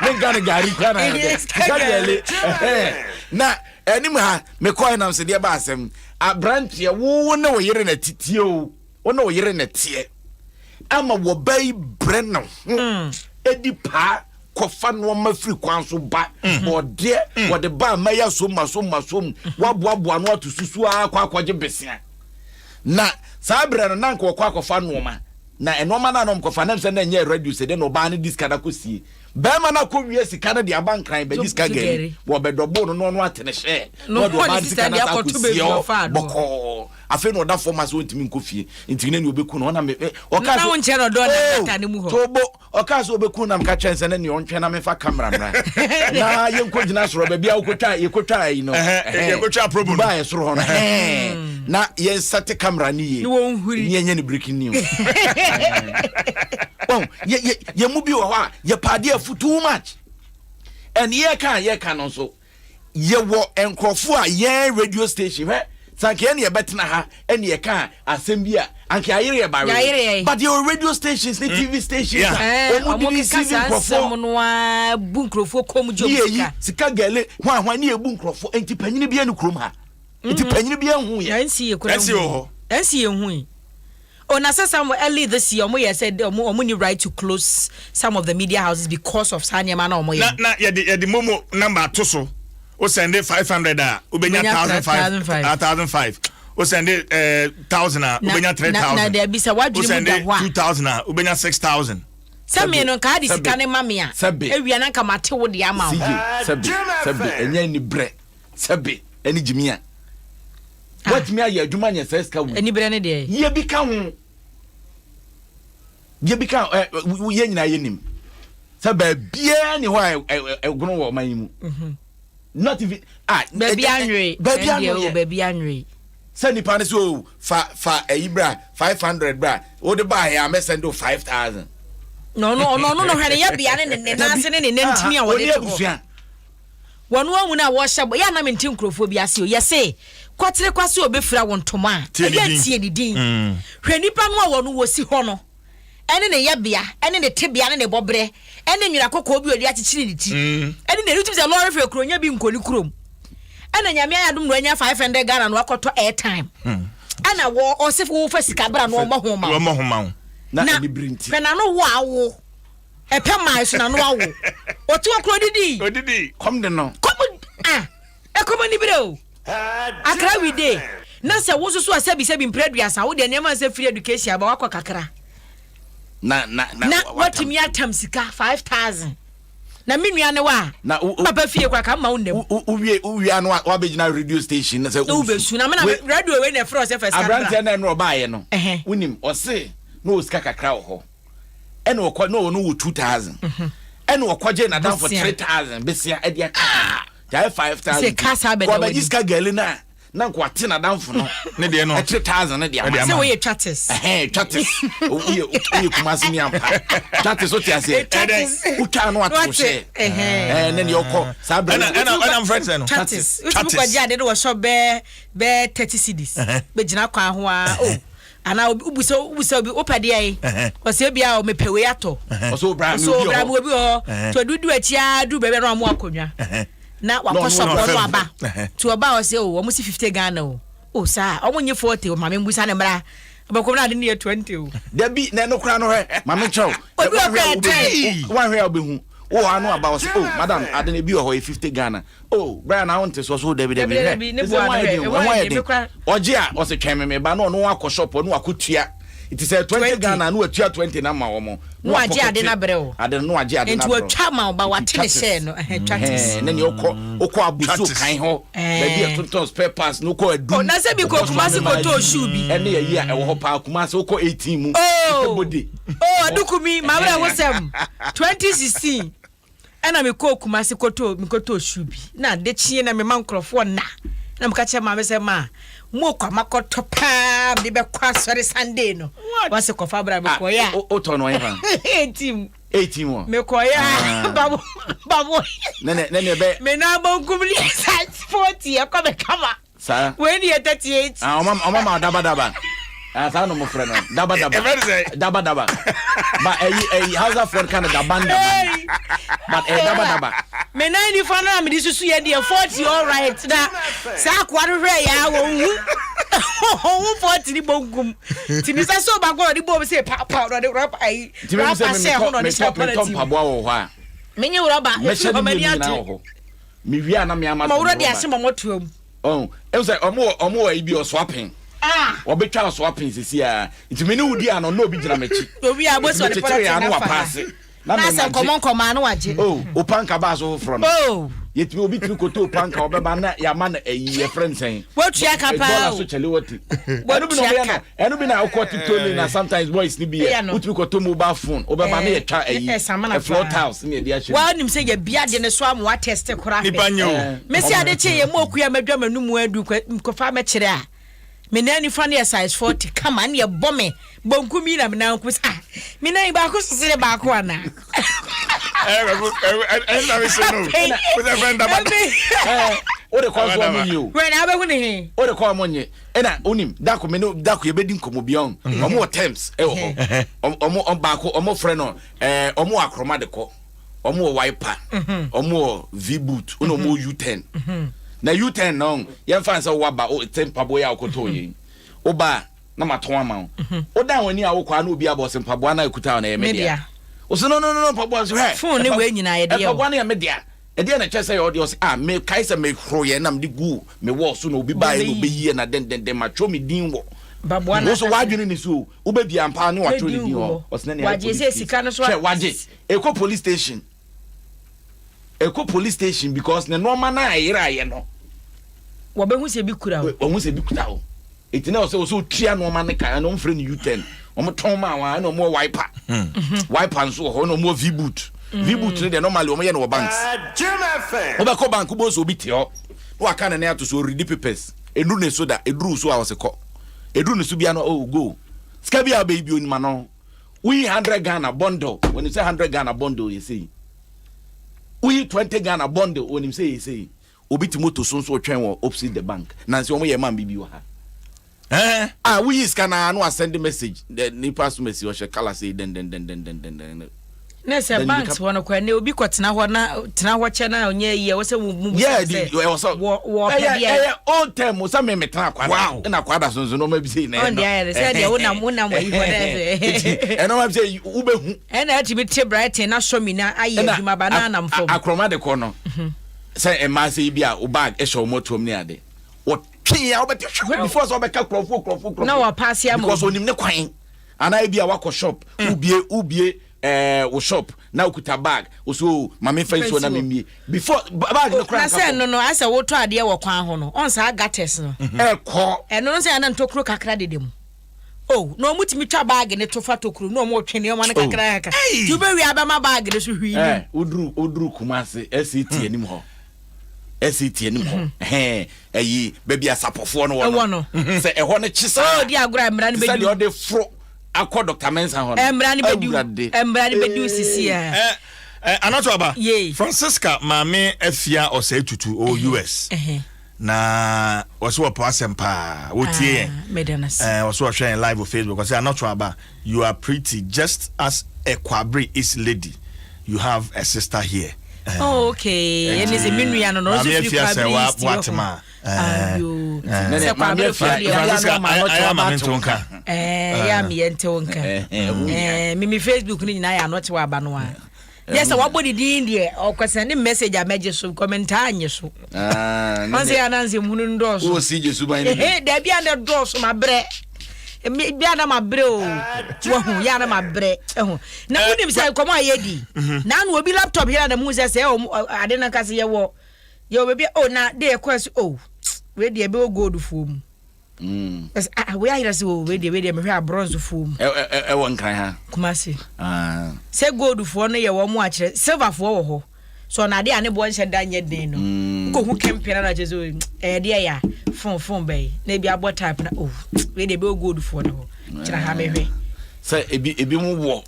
ne nka ne gari koraa na yɛ dɛ sika gɛli ɛhɛn na anim ha mekɔɛ nam sɛ deɛ ba asɛm aberanteɛ wo ne wo yere na titie o wo ne wo yere na teɛ ama wɔba yi brɛ ne ho edi paa kɔfa nneɛma firi kwan so ba ɔdeɛ wɔde ba ama yɛ asom asom asom waboaboa no ato susu a akɔ akɔgye besia na saa berɛ no na nka wɔkɔ akɔfa nneɛma na nneɛma no a na ɔmkɔfa nam sɛ na ɛnyɛ radio sɛ deɛ na ɔbaa no di sika no akɔsie bɛrima no akɔ wie sika no de aba Nkran bɛgye sika gari wɔbɛdɔbo no na ɔno ate ne hyɛ na ɔde ɔbaa no sika no asa akɔsie hɔ bɔkɔɔ. Afei na ɔda fam ase ɔntumi nkɔ fie nti ne nea ɔbɛku no ɔna me ɔka so nkyɛn na ɔdɔ na kata ne mu hɔ tobo ɔka so ɔbɛku nam ka kyɛn sɛ ne nea ɔntwɛn na mefa camera mmra na yɛnkɔ gyina soro baabi a wokɔtwa yɛkɔtwa yi no yɛkɔtwa promo no baa yɛ soro hɔ no na yɛnsɛte camera no yie ne yɛnyɛ ne breaking news wɔn yɛ yɛ yɛ mu bi wɔ hɔ a yɛpaade afu too much and yɛka yɛka no nso yɛwɔ nkurɔfoɔ a yɛn radio station hwɛ sanka yɛn yɛbɛtena ha ɛne yɛka asɛm bi a anka ayere yɛ bare, but yɛwɔ radio stations ne TV stations a wɔn de ne si nkurɔfoɔ no a bu nkurɔfoɔ kɔn gye ne yɛyi sika gɛle hwan hwan ne yɛbu nkurɔfoɔ nti panyini bi ɛne kurom ha nti panyini bi ɛhu yɛ NCA kura NCA wɔ hɔ. NCA hu yi. Oh, na sɛ some early this year ɔmo yɛ sɛ ɔmo ni right to close some of the media houses because of saa nneɛma na ɔmo yɛ. Na yɛde momo number ato so o send 500 a wobɛnya 1,005 1,005 o send 1,000 a wobɛnya 3,000. Na dabi sɛ wadwene mu da hɔ a 2,000 a wobɛnya 6,000. Sɛ mi no nka adi sika ne ma mi a ewia na nka ma te wo de ama wo. CJ sɛbi sɛbi ɛnyɛ ni brɛ sɛbi ɛni jimi a watumi ayɛ adwuma nyɛ sɛ sika wo. Ɛni brɛ ne deɛ. Yɛ bi ka ho yɛ bi ka ɛ yɛ nyinaa yɛ nim sɛ baabiara ni hɔ a ɛgono wɔ ɔman yi mu. Not even ah. Baabi anwere. Baabi anwere. Baabi anwere. Sɛ nipa no sɛ o fa ɛyi bra 500 bra o de ba yɛ a mɛ send o 5,000. Na ɔno no hwɛ ne yɛ bea ne ne nan ase ne ne nantini a wɔde to hɔ. Wɔn ahu no a wɔhyɛ bɔ yɛ anam nti nkurɔfoɔ bi ase o yɛse kɔtere kwase obɛfira wɔn ntoma a ɛyɛ tie ne din hwɛ nipa no a wɔn wɔ si hɔ no ɛne ne yɛbea ɛne ne tebea ne ne bɔberɛ ɛne nwera kɔkɔɔ bi a ɔde akyekyere ne ti ɛne ne tumi sɛ lɔɔre fɛ kuro nya bi nkɔ ne kurom ɛna Nyame ayɛ adom na wanya 500 Ghana na wakɔtɔ airtime ɛna wɔ ɔse wofa sika bra na ɔmmɔ ho ma wo. Wɔmmɔ ho ma wo. Na na anibere nti. Hwɛ n'ano wo awo ɛpɛ maa so n'ano awo ɔte wɔ kuro didi. Odidi. Kɔm de no. Kɔm ah ɛkɔm anibere o akra we dey na sɛ wo nso so a sɛbi sɛbi mpere 30 wo deɛ nneɛma sɛ free education aba wakɔ kakra. Na na na watumi atam sika 5000 na me nua ne wa na papa fie kora ka ma wo nam. Wowie wowie ano wabɛgyina radio station na sɛ wobesu na mena radio wei na ɛfrɛ ɔsɛ fɛ sika aberanteɛ na ɛno ɔbaayɛ no wonim ɔse na ɔwɔ sika kakra wɔ hɔ ɛna ɔkɔ na ɔno wɔ 2000 ɛna ɔkɔgye nadamfo 3000 besia ɛde aka gyae 5000 kɔbɛgye sika gɛli no a na nka wate n'adamfo no ne deɛ no ɛkyerɛ thousand ne deɛ ama sɛ woyɛ twatis ɛhɛn twatis woyɛ woyɛ kumase ni ampa twatis wote aseɛ wotwa no ato hyɛ ɛɛ ne deɛ ɔkɔ saa bɛrɛ ɛna ɛna ɛna nfrɛ sɛ no twatis wotumi kɔgye ade no wɔ sɔ bɛɛ bɛɛ 30 cedis bɛgyina kwan ho a o anaa wobisa wobisa obi wopɛ deɛ yi ɔsɛ ebi a mepɛ wei atɔ ɔsɛ obra mi obi wɔ hɔ to dudu akyi a du baabi a na wɔn akonnwa na wakɔ shop hɔ no aba nti ɔba a ɔsɛ o wɔn si 50 Ghana o o saa wɔn nye 40 o maame mbusa ne mmra ɔbɛkɔm na ade ne yɛ 20 o. Dabi na ɛno koraa no hwɛ maame kyɛw obi wɔ koraa ten wanhwɛ a wobɛhu wɔ ano aba ɔsɛ o madam ade no ebi wɔ hɔ yɛ 50 Ghana o Brian na wonte so ɔsɛ o dabi dabi hwɛ ne bu ano hwɛ ɛho ayɛ den ɔgye a ɔsɛ twɛn me me ba na ɔno akɔ shop ɔno akɔtua nti sɛ 20 Ghana na watua 20 na ma wɔn na wagye ade no abrɛ wo ade no na wagye ade no abrɛ wo nti watwa ma wo ba wate ne hyɛɛ no ɛhɛn twa tes ne nea wokɔ wokɔ abusuo kan hɔ baabi a tontɔn spare parts na wokɔ adum oh, na sɛ bi kɔ Kumasi kɔtɔɔ shoe bi ɛne ayi a ɛwɔ hɔ paa Kumasi wokɔ 18 mu oh bode oh adukumi ma werɛ ho sɛm 2016 Ɛna me kɔɔ Kumasi kɔtɔɔ me kɔtɔɔ shoe bi na ade kyeɛ na me ma nkorɔfoɔ nna na me ka kyerɛ maame sɛ maa mo kɔ makɔtɔ paa mede bɛkɔ asɔre Sunday no wɔse kɔfa bra me kɔyɛ a wotɔ no ɛfa 18 18 wɔ me kɔyɛ a babo babo ne ne ne bɛ me nan bonkum ne size 40 ɛkɔ me kama Saa. Wei ni yɛ 38. Ah, ɔma ɔma ma daba daba. Ah, saa no mo frɛ no. Daba daba. Ɛfɛ de sɛ. Daba daba. Ba ɛyi ɛyi Hausa foɔ ka no daban daban. But ɛyɛ daba daba. Me nan nifa no a mede susu yɛ deɛ 40 all right na saa akoa no hwɛ yɛ a wɔn hu wɔn hu 40 ne bonkum ti ne nsa so baako na ɔde bom sɛ paapaa na ɔde rɔba ayi rɔba hyɛ ho na ɔde hyɛ pɔlɛti mu. Metɔ mpaboa wɔ hɔ a. Menye rɔba efi hɔ m'ani agye. Mewie a na me ama. Ma worɔ de ahyɛ mɔmɔtoa mu. Ɔn, ehu sɛ ɔmo wɔ ɔmo wɔ ayi bi ɔsoapen. Ah! Wɔbɛtwa ɔsoapen sisi a. Nti me ne wo di ano na obi gyina m'akyi. Obi a bosi ɔde Mekyekyere pɔlɔtin ano afa ha. wapaase. Na Na me asɛ ma nkɔmɔ gye. nkɔmɔ ano wagye. Oh, opanka baa so foforɔ no. Oh! Yɛtumi obi tumi kɔtɔ opanka ɔbɛba na yɛama no ayi yɛfrɛ no sɛn. Wotua ka paa Bɔɔla o. so kyɛle wɔte. Ɛno bi na Wotua ɔbɛyɛ no. ka. Ɛno bi na wokɔ tiptoe lane na sometimes boys ni bi Ɛyɛ yɛ. no. Wotumi kɔtɔ mobile phone wobɛba na Eh, yɛtwa ayi. eh, samina Floor paa. tiles ne yɛde ahyɛ mu. Waa nim sɛ yɛbia ade no so ama watɛste koraa Nipa hwɛ. nyɛ o. Mesi ade kye yɛ mu okuya madwa m'anum adu nkɔfa mɛkyerɛ a me nan nifa no yɛ size 40 kama ne ɛbɔ me bonkum yi na me nan nko ah me nan yi baako so sene baako ana. Ɛna mi se no. Wosɛ fɛn daba. Wode kɔ nso ɔmo nye o. Wɛn na abɛhu ne he. Wode kɔ ɔmo nye. Ɛna onim dako me ne dako yɛbɛdi nkɔmɔ bi ɔn. Ɔmo wɔ terms ɛwɔ hɔ. Ɔmo baako ɔmo frɛ no ɛɛ ɔmo wɔ akoroma de kɔ. Ɔmo wɔ wiper. Ɔmo wɔ V boot. Ɛna ɔmo wɔ U10. Na U10 no yɛmfa nsɛ wo aba o te mpaboa yi a wokɔtɔɔ yɛn. Woba a na matɔn ama wo. Wodan w'ani a wokɔ a na obi abɔ ɔse mpaboa no a ɛkuta wo no ɛyɛ me dea. Ɔse no no no mpaboa no hwɛ. Phone ne wei nyinaa yɛde yɛ o. Mpaboa no yɛ me dea. Ɛdeɛn na ɛkyerɛ sɛ ɛyɛ wo dea? Ɔse ah mekae sɛ mehoroeɛ na mede guu me wall so na obi baeɛ na ɔbɛyiiɛ na dɛndɛndɛn matwerɛ me din wɔ. Mpaboa no Wo nso w'adwene ne so o. Wobɛbie ampa ara ne watwerɛ ne din wɔ hɔ. Ɔse na nea ɛyɛ Wagye police sɛ sika no case. so Hwɛ wagye. Ɛkɔ police station. Ɛkɔ police station because ne nnoɔma no a ɛyeraeɛ no. Wɔbɛhu sɛ bi kura wo. Wɔhu sɛ bi kuta wo. Eti na ɔsɛ ɔsɛ otua nnoɔma no ka ɛna wɔn frɛ no U-turn. Wɔn tɔn ma wɔn ɛna wɔn wɔ wiper. Wiper nso wɔ hɔ ɛna wɔn wɔ V-boot. V-boot no deɛ normally wɔn yɛ no wɔ banks. Wobɛkɔ bank wobɛhu sɛ obi te hɔ na waka ne nan ato so ɔredi papers. Ɛnuru ne so da, ɛduru wo so a ɔse kɔ. Ɛduru ne so bia no oh go. Sika bi a wobɛyi bi onim ano. Woyi hundred Ghana bundle, wɔnim sɛ hundred Ghana bundle yɛ sei. Woyi 20 Ghana bundle, wɔnim sɛ yɛ sei. Obi te moto so nso ɔtwɛn wɔ opposite the bank. Nansi wɔn yɛ man bibi wɔ ha. Eh? Ah, woyi sika na na wasend message. Nipa so message ɔhyɛ kala sei dɛndɛndɛndɛndɛndɛn. Ne sɛ banks hɔ no kɔ ɛnɛ obi kɔ tena hɔ na tena hɔ kyɛ na ɔnyɛ yie ɛwɔ sɛ wo mu bisa sɛ wɔ wɔ pɛ deɛ ɛyɛ old term sɛ me me tena akwada wow ɛna akwada so nso nneɛma bi sɛ na ɛno deɛ ayɛ sɛ deɛ wonam wonam ayi hɔ dɛ sɛ ɛnneɛma bi sɛ wobɛhu ɛna atumi te Brighton na sɔ mi na ayɛ adwuma ba na anam fam akorɔma de kɔ no sɛ mmaa sɛ yi bi a wo bag ɛhyɛ wɔn atuom ne ade wɔtwe a wobɛte hwɛ before sɛ wɔbɛka kurɔfoɔ kurɔfoɔ kurɔfoɔ na wɔpaase ama because onim ne kwan. Anaa ebi a wakɔ shop, wobie wobie ɛɛ wo shop na okuta bag, woso o maame fa nsuo na memmie before bag no kora nka fam. Na sɛ no no asɛ wotɔ adeɛ wɔ kwan ho no, ɔn saa gutters no. Ɛkɔ. Ɛno no sɛ ɛna ntokuro kakra deda mu. Oh, na wɔn tumi twa bag no to fa tokuro na wɔn retwe nneɛma no kakra kakra. Ti wobɛwie abɛma bag no so hwii nim. Woduru woduru Kumasi SCT anim hɔ. SAT anim hɔ ɛhɛn ɛyi baabi asapɔfoɔ no wɔ no sɛ ɛhɔ no kye saa oh, di agorɔ a mmara no bɛdi sɛ deɛ ɔde foro akɔ Dr. Mensah hɔ no mmara no bɛdi mmara no bɛdi sisi ɛ ɛ anato aba Francisca maame afia ɔsɛe tutu ɔwɔ US na wɔsɛ wɔpɔ asɛm paa wɔtie yɛn ah, wɔsɛ wɔhwɛ yɛn live wɔ Facebook wɔsɛ anato aba you are pretty just as a kwabere is lady you have a sister here. Oh, okay. Ɛne sɛ me nua no no nso firi Kwabere East wɔ ho. Ayo. Sɛ Kwabere fo deɛ. Francisca ayɛ ama me nto nka. Ɛɛ yɛ ama yɛ nto nka. Ɛɛ mimi Facebook no nyinaa yɛ ano te wɔ aba no a. Yɛ sɛ wabɔ ne din deɛ ɔkɔsɛn ne message a mɛgye so kɔmɛntaa nye so. Wɔn sɛ yɛ anansi nhunu ndɔɔso. Wɔ si gye suban ne bi. Dabi a na dɔɔso ma brɛ. Bi a na ma brɛ o. Wɔho yɛ a na ma brɛ. Ɛho. Na wonim sɛ nkɔmɔ a yɛdi na ano obi laptop yɛrɛ na mu sɛ sɛ ɔmo ade no nkasa yɛwɔ yɛwɔ baabi o na de yɛkɔ ɛso o wei deɛ ɛbɛwɔ gold foɔ mu mm. ɛsɛ ah wei ayerɛ sɛ o wei deɛ wei deɛ mehwɛ a bronze foɔ mu ɛwɔ nkran ha Kumasi ah. Sɛ gold foɔ no yɛ wɔn mo akyerɛ silver foɔ wɔ hɔ so ɔno adeɛ a ne boɔ nhyɛ da nyɛ den no mm. wokɔhu kɛmpɛ no akyerɛ sɛ ɛyɛ deɛ yɛ a fon fon bɛyi na ebi abɔ type na o wei deɛ ɛbɛwɔ gold foɔ no hɔ kyerɛ ha mehwɛ sɛ ebi ebi mu wɔ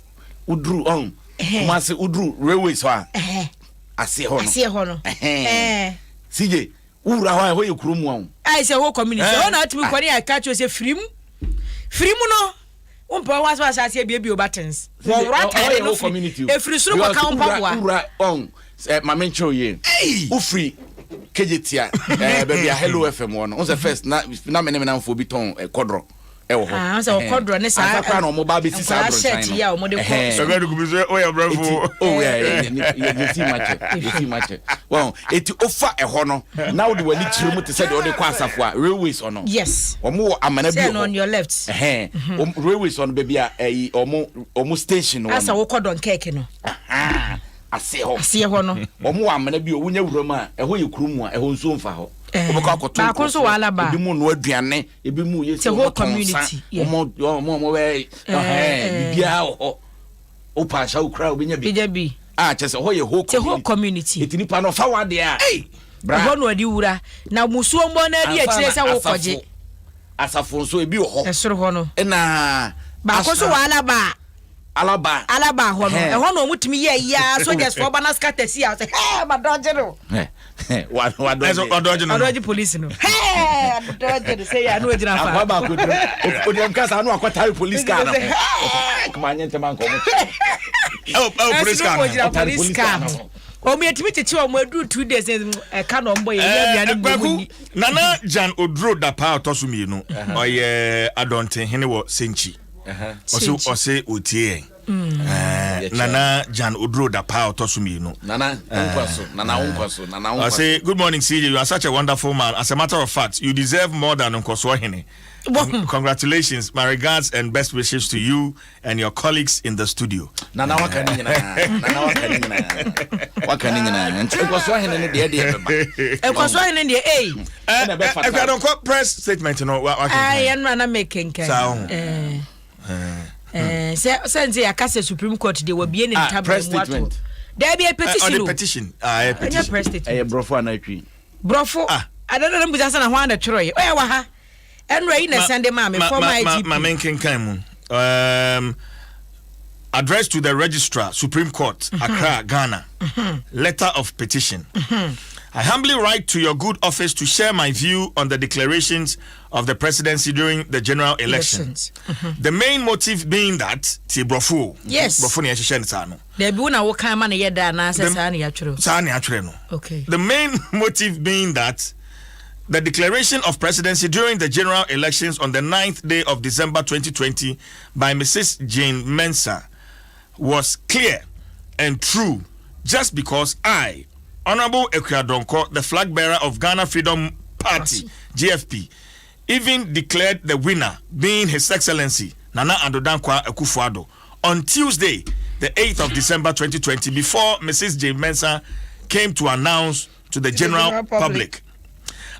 woduru ɔn Kumasi woduru railways hɔ a aseɛ hɔ no aseɛ hɔ no CJ wowura hɔ a ɛhɔ yɛ kuro mu a o ayɛ sɛ ɛhɔ community ɛhɔ na atumi kɔ ne yɛ ka kyerɛ sɛ firim firim no wompɛ hɔ asɛ asɛ aseɛ biebie wo buttons wɔworɔ atade no firi ɛfiri soro kɔka wo mpaboa wura ɔn sɛ maame nkyerɛ yie wofiri kegye tia ɛɛ baabi a Hello FM wɔ no n sɛ first na na me ne me namfoɔ bi tɔn kɔdrɔ ɛwɔ hɔ. Ah, sɛ ɔkɔdrɔ ne saa ansa koraa na wɔn ba abɛsi saa aborosan no yi a wɔn de kɔ. Ɛbɛ dugu bi sɛ ɔyɛ brɛfo. Oh yɛ yɛ yɛ si ma kyɛ yɛ si ma kyɛ wɔn eti ofa ɛhɔ no na wode w'ani kyerɛ mu te sɛ deɛ ɔde kɔ asafo a railways ɔno. Yes. Wɔn wɔ amena bi wɔ hɔ. on your left. Ɛhɛn mhm. railways ɔno baabi a ɛyi wɔn wɔn station wɔ no. Asa wokɔ Dunkirk no. Aseɛ hɔ. Aseɛ hɔ no. Wɔn wɔ amena bi wɔ wonya wura mu a ɛhɔ yɛ kuro mu a ɛhɔ nsuo nfa hɔ. Wobɛkɔ akɔto baako nso wɔ Alaba. Ebi mu noa aduane ebi mu yɛ sɛ wɔn tɔn nsa wɔn wɔn wɔn bɛ ɛhɛn biribiara wɔ hɔ. Wopɛ ahyɛ wo koraa wobɛnya bi. Bɛnya bi. A kyɛ sɛ hɔ yɛ whole community. whole community. Eti nipa no ɔfa w'adeɛ a. Ei! Bra. Ɛhɔ na ɔde wura. Na musuo mbɔ no adi akyire sɛ wokɔgye. Asafo nso ebi wɔ hɔ. Ɛsoro hɔ no. Ɛna. Baako nso wɔ Alaba. Alaba. Alaba hɔ no. Ɛhɔ na wɔn tumi yɛ yia soldiers fɔ ba na scatter si a sɛ hɛɛ ma dɔgye no. Wadɔgye no. Wadɔgye polisi no. Hɛɛ adɔgye no sɛ yɛ ano gyina fa. Akwa baako duro. Odiam kasa ano akɔtare polisi car no. Kuma anyɛ ntɛm ankɔ mo. Ɛwɔ ɛwɔ polisi car no. Ɔgyina polisi car no. Wɔn yɛ tumi kyekye wɔn aduru 2 days ɛka na wɔn bɔ yɛ yɛ aduane bɔ mu ni. Nana Jan Oduro Dapaa ɔtɔ so mmienu ɔyɛ adɔntenhene wɔ Senkyi ɔse ɔse otie yɛn. Mm. Nana Jan Oduro Dapaa ɔtɔ so mmienu. Nana nkwa so Nana nkwa so Nana nkwa so. Ɔse good morning CJ, you are such a wonderful man, as a matter of fact you deserve more than Nkɔsoɔ Hene. Congratulations, my regards and best wishes to you and your colleagues in the studio. Nana waka ne nyinaa. Nana waka ne nyinaa. Waka ne nyinaa. Nti Nkɔsoɔ Hene ne deɛ deɛ bɛba. Nkɔsoɔ Hene deɛ ei. Ɛkwadɔnkɔ press statement no wa wa kenkan. Ɛyɛ no na me kenkan. Saa ho. Sɛ sɛ nti yɛaka sɛ Supreme Court deɛ wabie ne ntabra mu ato. Daabi ɛ petition o. Petition. Ah, ɛ petition. Ɛnyɛ press statement. Ɛyɛ brɔfo anaa twi? Brɔfo. Ah. Adada no mbusa sɛ na ho ana twerɛ yɛ. Ɔyɛ wɔ ha. Ɛnura yi na sɛnde maa me former IGP. Ma me nkenkan mu. Address to the Registrar, Supreme Court, Accra, Ghana. Letter of petition. I humbly write to your good office to share my view on the declarations of the presidency during the general election. Elections. The main motive being that, tie brɔfo o. Yes. Brɔfo na yɛhyehyɛ no saa no. Dabi wo na wo kan ma no yɛ da anaasɛ saa na yɛatwerɛ? Saa na yɛatwerɛ no. Okay. The main motive being that the declaration of presidency during the general elections on the 9th day of December 2020 by Mrs. Jane Mensah was clear and true just because I, Honorable Akua Donkor, the flag bearer of Ghana Freedom Party, GFP, even declared the winner being His Excellency. Nana Addo Dankwa Akufo-Addo on Tuesday, the 8th of December 2020, before Mrs. Jane Mensah came to announce to the general, general public. public.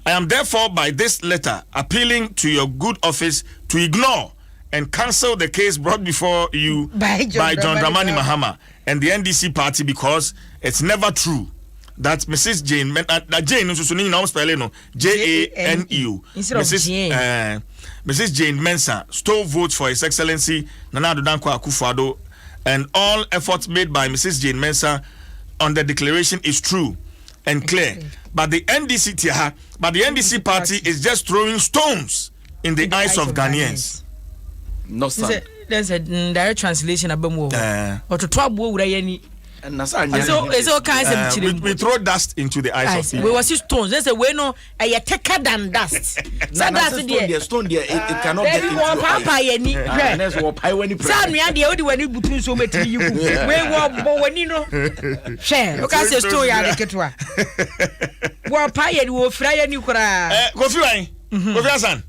I am therefore by this letter appealing to your good office to ignore and cancel the case brought before you by John, by John Dramani Mahama and the NDC party because it's never true that Mrs. Jane, Jane, nso so ne nyinaa spell no J A N E Mrs. Jane. Mrs. Jane Mensah stole votes for His Excellency Nana Addo Dankwa Akufo-Addo and all efforts made by Mrs. Jane Mensah on the declaration is true and clear. But the NDC tia but the NDC party is just throwing stones in the, in the eyes, eyes of, of Ghanaians. No sir. There's a direct translation aba mu wɔ hɔ. Ɔtoto aboɔ wura yɛ ni. Ɛsɛ ɔka asɛm kyerɛ mu. We throw dust into the eyes of people. We wɔ si stones. Ɛsɛ wei no ɛyɛ thicker than dust. Sɛ dust deɛ. Stone deɛ it cannot get into your eyes. Wɔ paapa yɛ ni hwɛ. Sɛ anua deɛ wode w'ani butu nsuo mu etimi yi gu. Wei wɔ bɔ w'ani no. Hwɛ ɔka sɛ stone yɛ ade ketewa. Wɔ pa yɛ ni wɔ fira yɛ ni koraa. Ɛ Kofi wan? Kofi Hasan.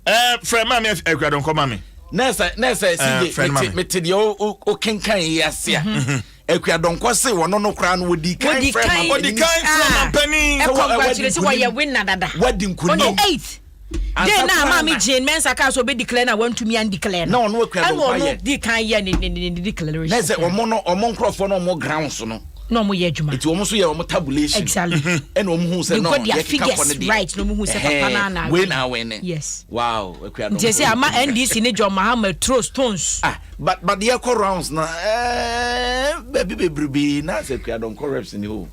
Ɛɛ frɛ maame Akuadɔnkɔ ma me. Nɛɛsɛ nɛɛsɛ CJ mete mete deɛ o kenkan yi ase a. Akuadɔnkɔ se wɔn no koraa no wɔdi kan frɛ ma wɔdi kan frɛ ma panyin. Ɛkɔ nkwakyire sɛ wɔyɛ winner dada. Wadi nkunim. On the eighth. Day na maame Jane Mensah kaa sɛ ɔbɛ declare na wantumi an declare no. Na ɔno Akuadɔnkɔ ayɛ. Ɛna ɔno di kan yɛ ne ne ne declaration. Nɛɛsɛ wɔn no wɔn nkorɔfoɔ no wɔn grounds no. Na wɔn yɛ adwuma. Nti wɔn nso yɛ wɔn tabulation. Exactly. Ɛna wɔn hu sɛ no yɛ keka kɔ ne deɛ. Right na wɔn hu sɛ papa na na. Wei na awɛn ne. Yes. Wow Akuadɔnkɔ. Nti sɛ ama NDC ne John Mahama throw stones. Ah but but yɛ kɔ rounds na ɛɛ baabi bebrebe na sɛ Akuadɔnkɔ reps ni hɔ.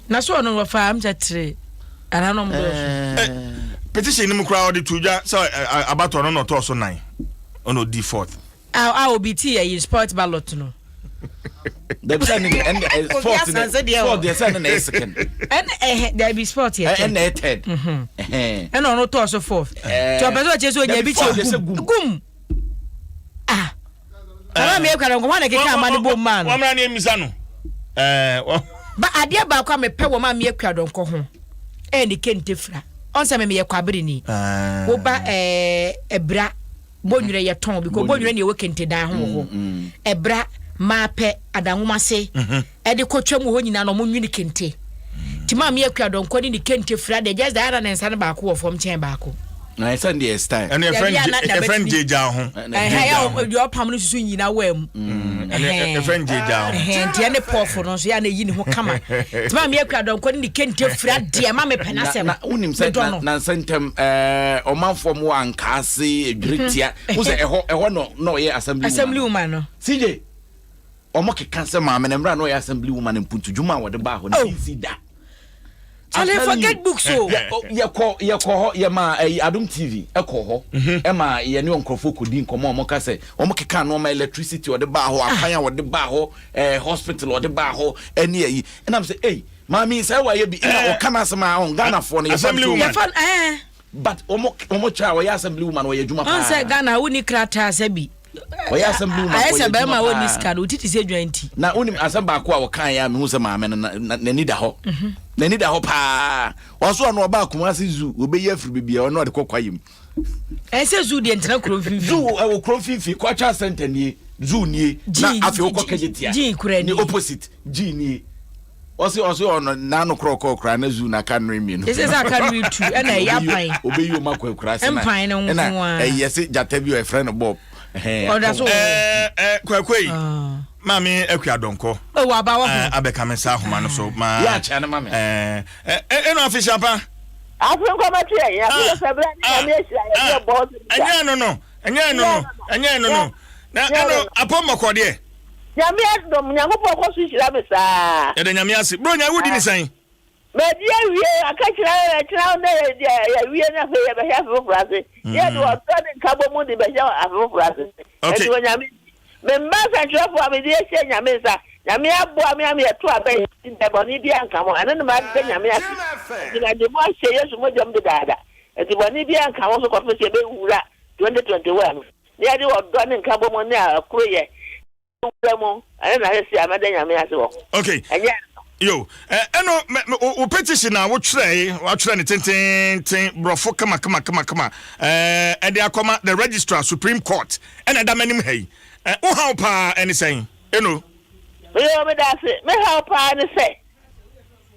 Na so ɔno wɔfa am sɛ tere anaa na ɔmo dɔɔso. Petition ni mu koraa ɔde to dwa sɛ abatoɔ no na ɔtɔɔ so nan ɔna ɔdi fourth. A a obi ti yɛ yi sport ballot no. Dabi sɛ ne ɛn sport ne sport deɛ sɛ ne na yɛ second. Ɛn ɛhɛ dabi sport yɛ third. Ɛn na yɛ third. Ɛna ɔno tɔɔ so fourth. Tí ɔpɛ sɛ ɔkyɛ sɛ ɔnya bi kyɛ gum gum ah. Kama mi ekura nkɔmɔ na keka ama ne bom maa no. Wɔn mìíràn ni emisa no. Ɛɛ. Ba adeɛ baako a mepɛ wɔ maame akua dɔnkɔ ho ɛyɛ ne kente fira. Ɔn sɛ me meyɛ kwabere ni. Woba ɛɛ ɛbra bonwere yɛ tɔn bi ko bonwere ne ɛwɔ kente dan ho wɔ hɔ. Ɛbra maapɛ adanwoma se ɛde kɔtwa mu hɔ nyinaa na ɔmo nwene kente. Ti maame akua dɔnkɔ ne ne kente fira deɛ just that na ne nsa no baako wɔ fam kyɛn baako. Na ɛsɛ deɛ style. Ɛno yɛfrɛ no gyegya ho. Ɛhɛn deɛ ɔpam no susu nyina wɔ mu. Ɛno yɛfrɛ no gyegya ho. Nti ɛne pɔfo no nso yɛ na eyi ne ho kama. Nti maame akua dɔnkɔ ne ne kente fira deɛ ma mepɛ n'asɛm. Na wonim sɛ nansa ntɛm ɛɛ ɔmanfoɔ mu wɔ ankaase edwiri tia. Wo sɛ ɛhɔ ɛhɔ no na ɔyɛ assembly woman. Assembly woman no. CJ ɔmo keka sɛ maame no mmerɛ na ɔyɛ assembly woman mpuntu dwuma a wɔde baa hɔ no bi nsi da. Charlie, forget books o. Yɛkɔ yɛkɔ hɔ yɛma ɛyi Adum TV ɛkɔ hɔ ɛma yɛne nkurɔfoɔ kɔdi nkɔmɔ a wɔn ka sɛ wɔn keka nneɛma electricity ɔde baa hɔ akwan a wɔde baa hɔ ɛɛ hospital ɔde baa hɔ ɛne ɛyi ɛnam sɛ ɛyi maame sɛ ɛwɔ ayɛ bi ɛna ɔka n'asɛm a ɔn Ghanafoɔ no yɛfa no yɛfa ɛɛ but wɔn wɔn kyerɛ a ɔyɛ assembly woman ɔyɛ adwuma paa. Ɔn sɛ Ghana wonni krataa sɛ bi. Ɔyɛ assembly woman ayɛ sɛ bɛrima a wɔnni sika no otiti sɛ dwan ti. Na wonim asɛm baako a wɔkaeɛ a mehu sɛ maame no n'ani da hɔ mhm. n'ani da hɔ paa ɔso ɔno ɔba Kumasi zoo wɔbɛyi afiri baabi a ɔno ɔde kɔ kwaeɛ mu. Ɛsɛ zoo deɛ ntena kuro mfimfini. Zoo ɛwɔ kuro mfimfini cultural center nie zoo nie na afei wokɔ Kejetia ne opposite G nie. Ɔse ɔse ɔno n'ano korɔ kɔɔ koraa na zoo na aka nnere mmienu. Ɛsɛ sɛ aka nnere tu ɛna ɛyɛ apan. Obeyi wɔn akɔ akura ase na mpan no nko ara. Ɛna ɛyɛ se gyata bi ɛfrɛ no Bob. Ɔda so wɔ. Ɛɛ ɛɛ kwaku yi maame akua dɔnkɔ. Ɛwɔ aba wɔ ho. Abɛka me nsa ahoma no so maa. Yɛ akyɛ no ma me. Ɛɛ ɛɛ ɛna afi hyapa. Afi nkɔmɔ tiɛ yɛn afi sɛ bɛrɛ ni nyame ahyira yɛ yɛ bɔ. Ɛnyɛ ɛno no ɛnyɛ ɛno no ɛnyɛ ɛno no na ɛno apɔ mmɔkɔ deɛ. Nyame adom, Nyankopɔn kɔ so hyira me saa. Yɛda Nyame ase. Bronya wo di ne sɛn? Madi awie, aka kyerɛ ɛkyena na yɛawie na afei yɛbɛhyɛ afe foforɔ ase. Yɛde ɔdɔ ne nkabɔmu de bɛhyɛ afe foforɔ ase. Okay. Ɛnti wɔ Nyame nti. Me mma nsɛnkyerɛfoɔ a mede ahyɛ Nyame nsa, Nyame aboa me ama yɛto aba yi, nti da bɔne biara nka mo. Ɛno na mada Nyame ase. Ɛnti mede mo ahyɛ Yesu mogya mu dedaada. Ɛnti bɔne biara nka mo so kɔpem sɛ yɛbɛwura 2021 mu. Na yɛde ɔdɔ ne nkabɔmu ne koroyɛ wura mu, ɛno na seesei a mɛda Nyame ase wɔ ho. Okay. Ɛnyɛ ɛno. Yo, ɛno wo petition a wotwerɛe, watwerɛ no tententen, borɔfo kama kama kama kama, ɛde akɔma the registrar Supreme Court, ɛna ɛda m'anim ha yi. Wo haw paa ɛne sɛn? Eno. Yo, meda ase. Me haw paa ne sɛ,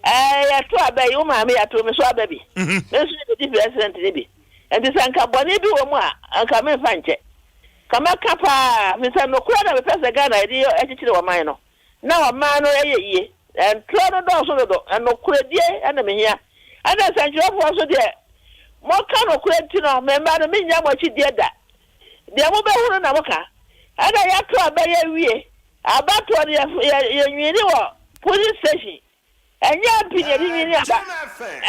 yɛto aba yi, wo maame yɛato me so aba bi. Me nso mebɛdi president no bi. Nti sɛ nka bɔne bi wɔ mu a, anka memfa nkyɛ. Nka mɛka paa, firi sɛ nokorɛ na mepɛ sɛ Ghana yɛde kyekyere ɔman no. Na ɔman no yɛ yie. Ntorɔ no dɔɔso dodo, na nokorɛdie na mehia. Ɛna nsɛntwerɛfoɔ nso deɛ, moka nokorɛ nti no, me mma no, mennya mo akyidie da. Deɛ mobɛhunu na moka. Ɛna yɛato aba yi awie. Abatoɔ no, yɛnwini wɔ polling station. Ɛnyɛ MP na yɛde nwini aba.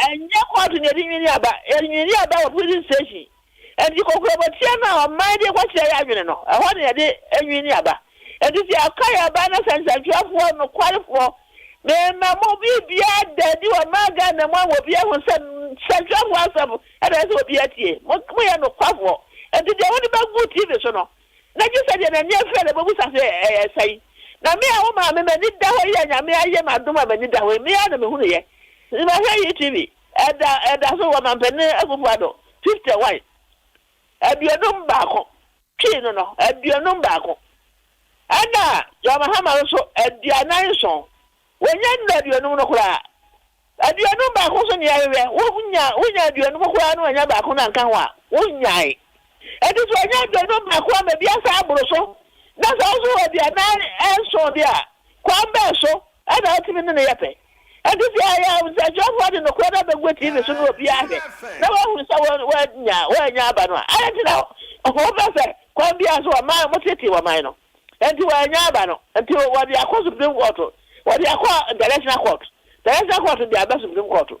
Ɛnyɛ kɔɔto na yɛde nwini aba. Yɛde nwini aba wɔ prison station. Enti kokurobɔteɛ no a ɔman de rekɔkyerɛ yɛn adwene no, ɛhɔ na yɛde nwini aba. Enti sɛ yɛka yɛn aba na sɛ nsɛntwerɛfoɔ nokwarefoɔ, mema mo biribiara da adi wɔ ɔman Ghana mu ama obiara ahu sɛ nsɛntwerɛfoɔ asɛm na ɛsɛ sɛ obiara tie. Mo, moyɛ nokwafoɔ. Enti deɛ mode bɛgu TV so no, Na gye sɛ deɛ n'ani afira na ɛbɛbisa sɛ, Ɛyɛ sɛn? Na me a wo maame, m'ani da hɔ yi a Nyame ayɛ me adom a m'ani da hɔ yi, me ara na mehunuiɛ. Nti mahwɛ UTV, ɛda, ɛda so wɔ Mampanin Akufo Addo, 51, 51, twii no no, 51. Ɛna John Mahama nso, 47. Wɔnnya nnuru aduonum no koraa. 51 nso nea ɛhwehwɛ, wonya wonya aduonum koraa na wɔanya baako no anka ho a, wonnyae. Enti sɛ wɔanya 51 ama bi asan aboro so, na sɛ wo nso wɔ 47 de a, kwan bɛn so na wotumi ne no yɛ pɛ? Enti sɛ yɛyɛ nsɛnkyerɛwfoɔ de nokorɛ no abɛgu TV so na obiara ahwɛ na wahu sɛ wɔanya wɔannya aba no a, adɛn nti na wopɛ sɛ kwan biara so wɔman moteetee wɔman no? Enti wɔannya aba no, enti wɔde akɔ Supreme Court, wɔde akɔ International Court, International Court de aba Supreme Court.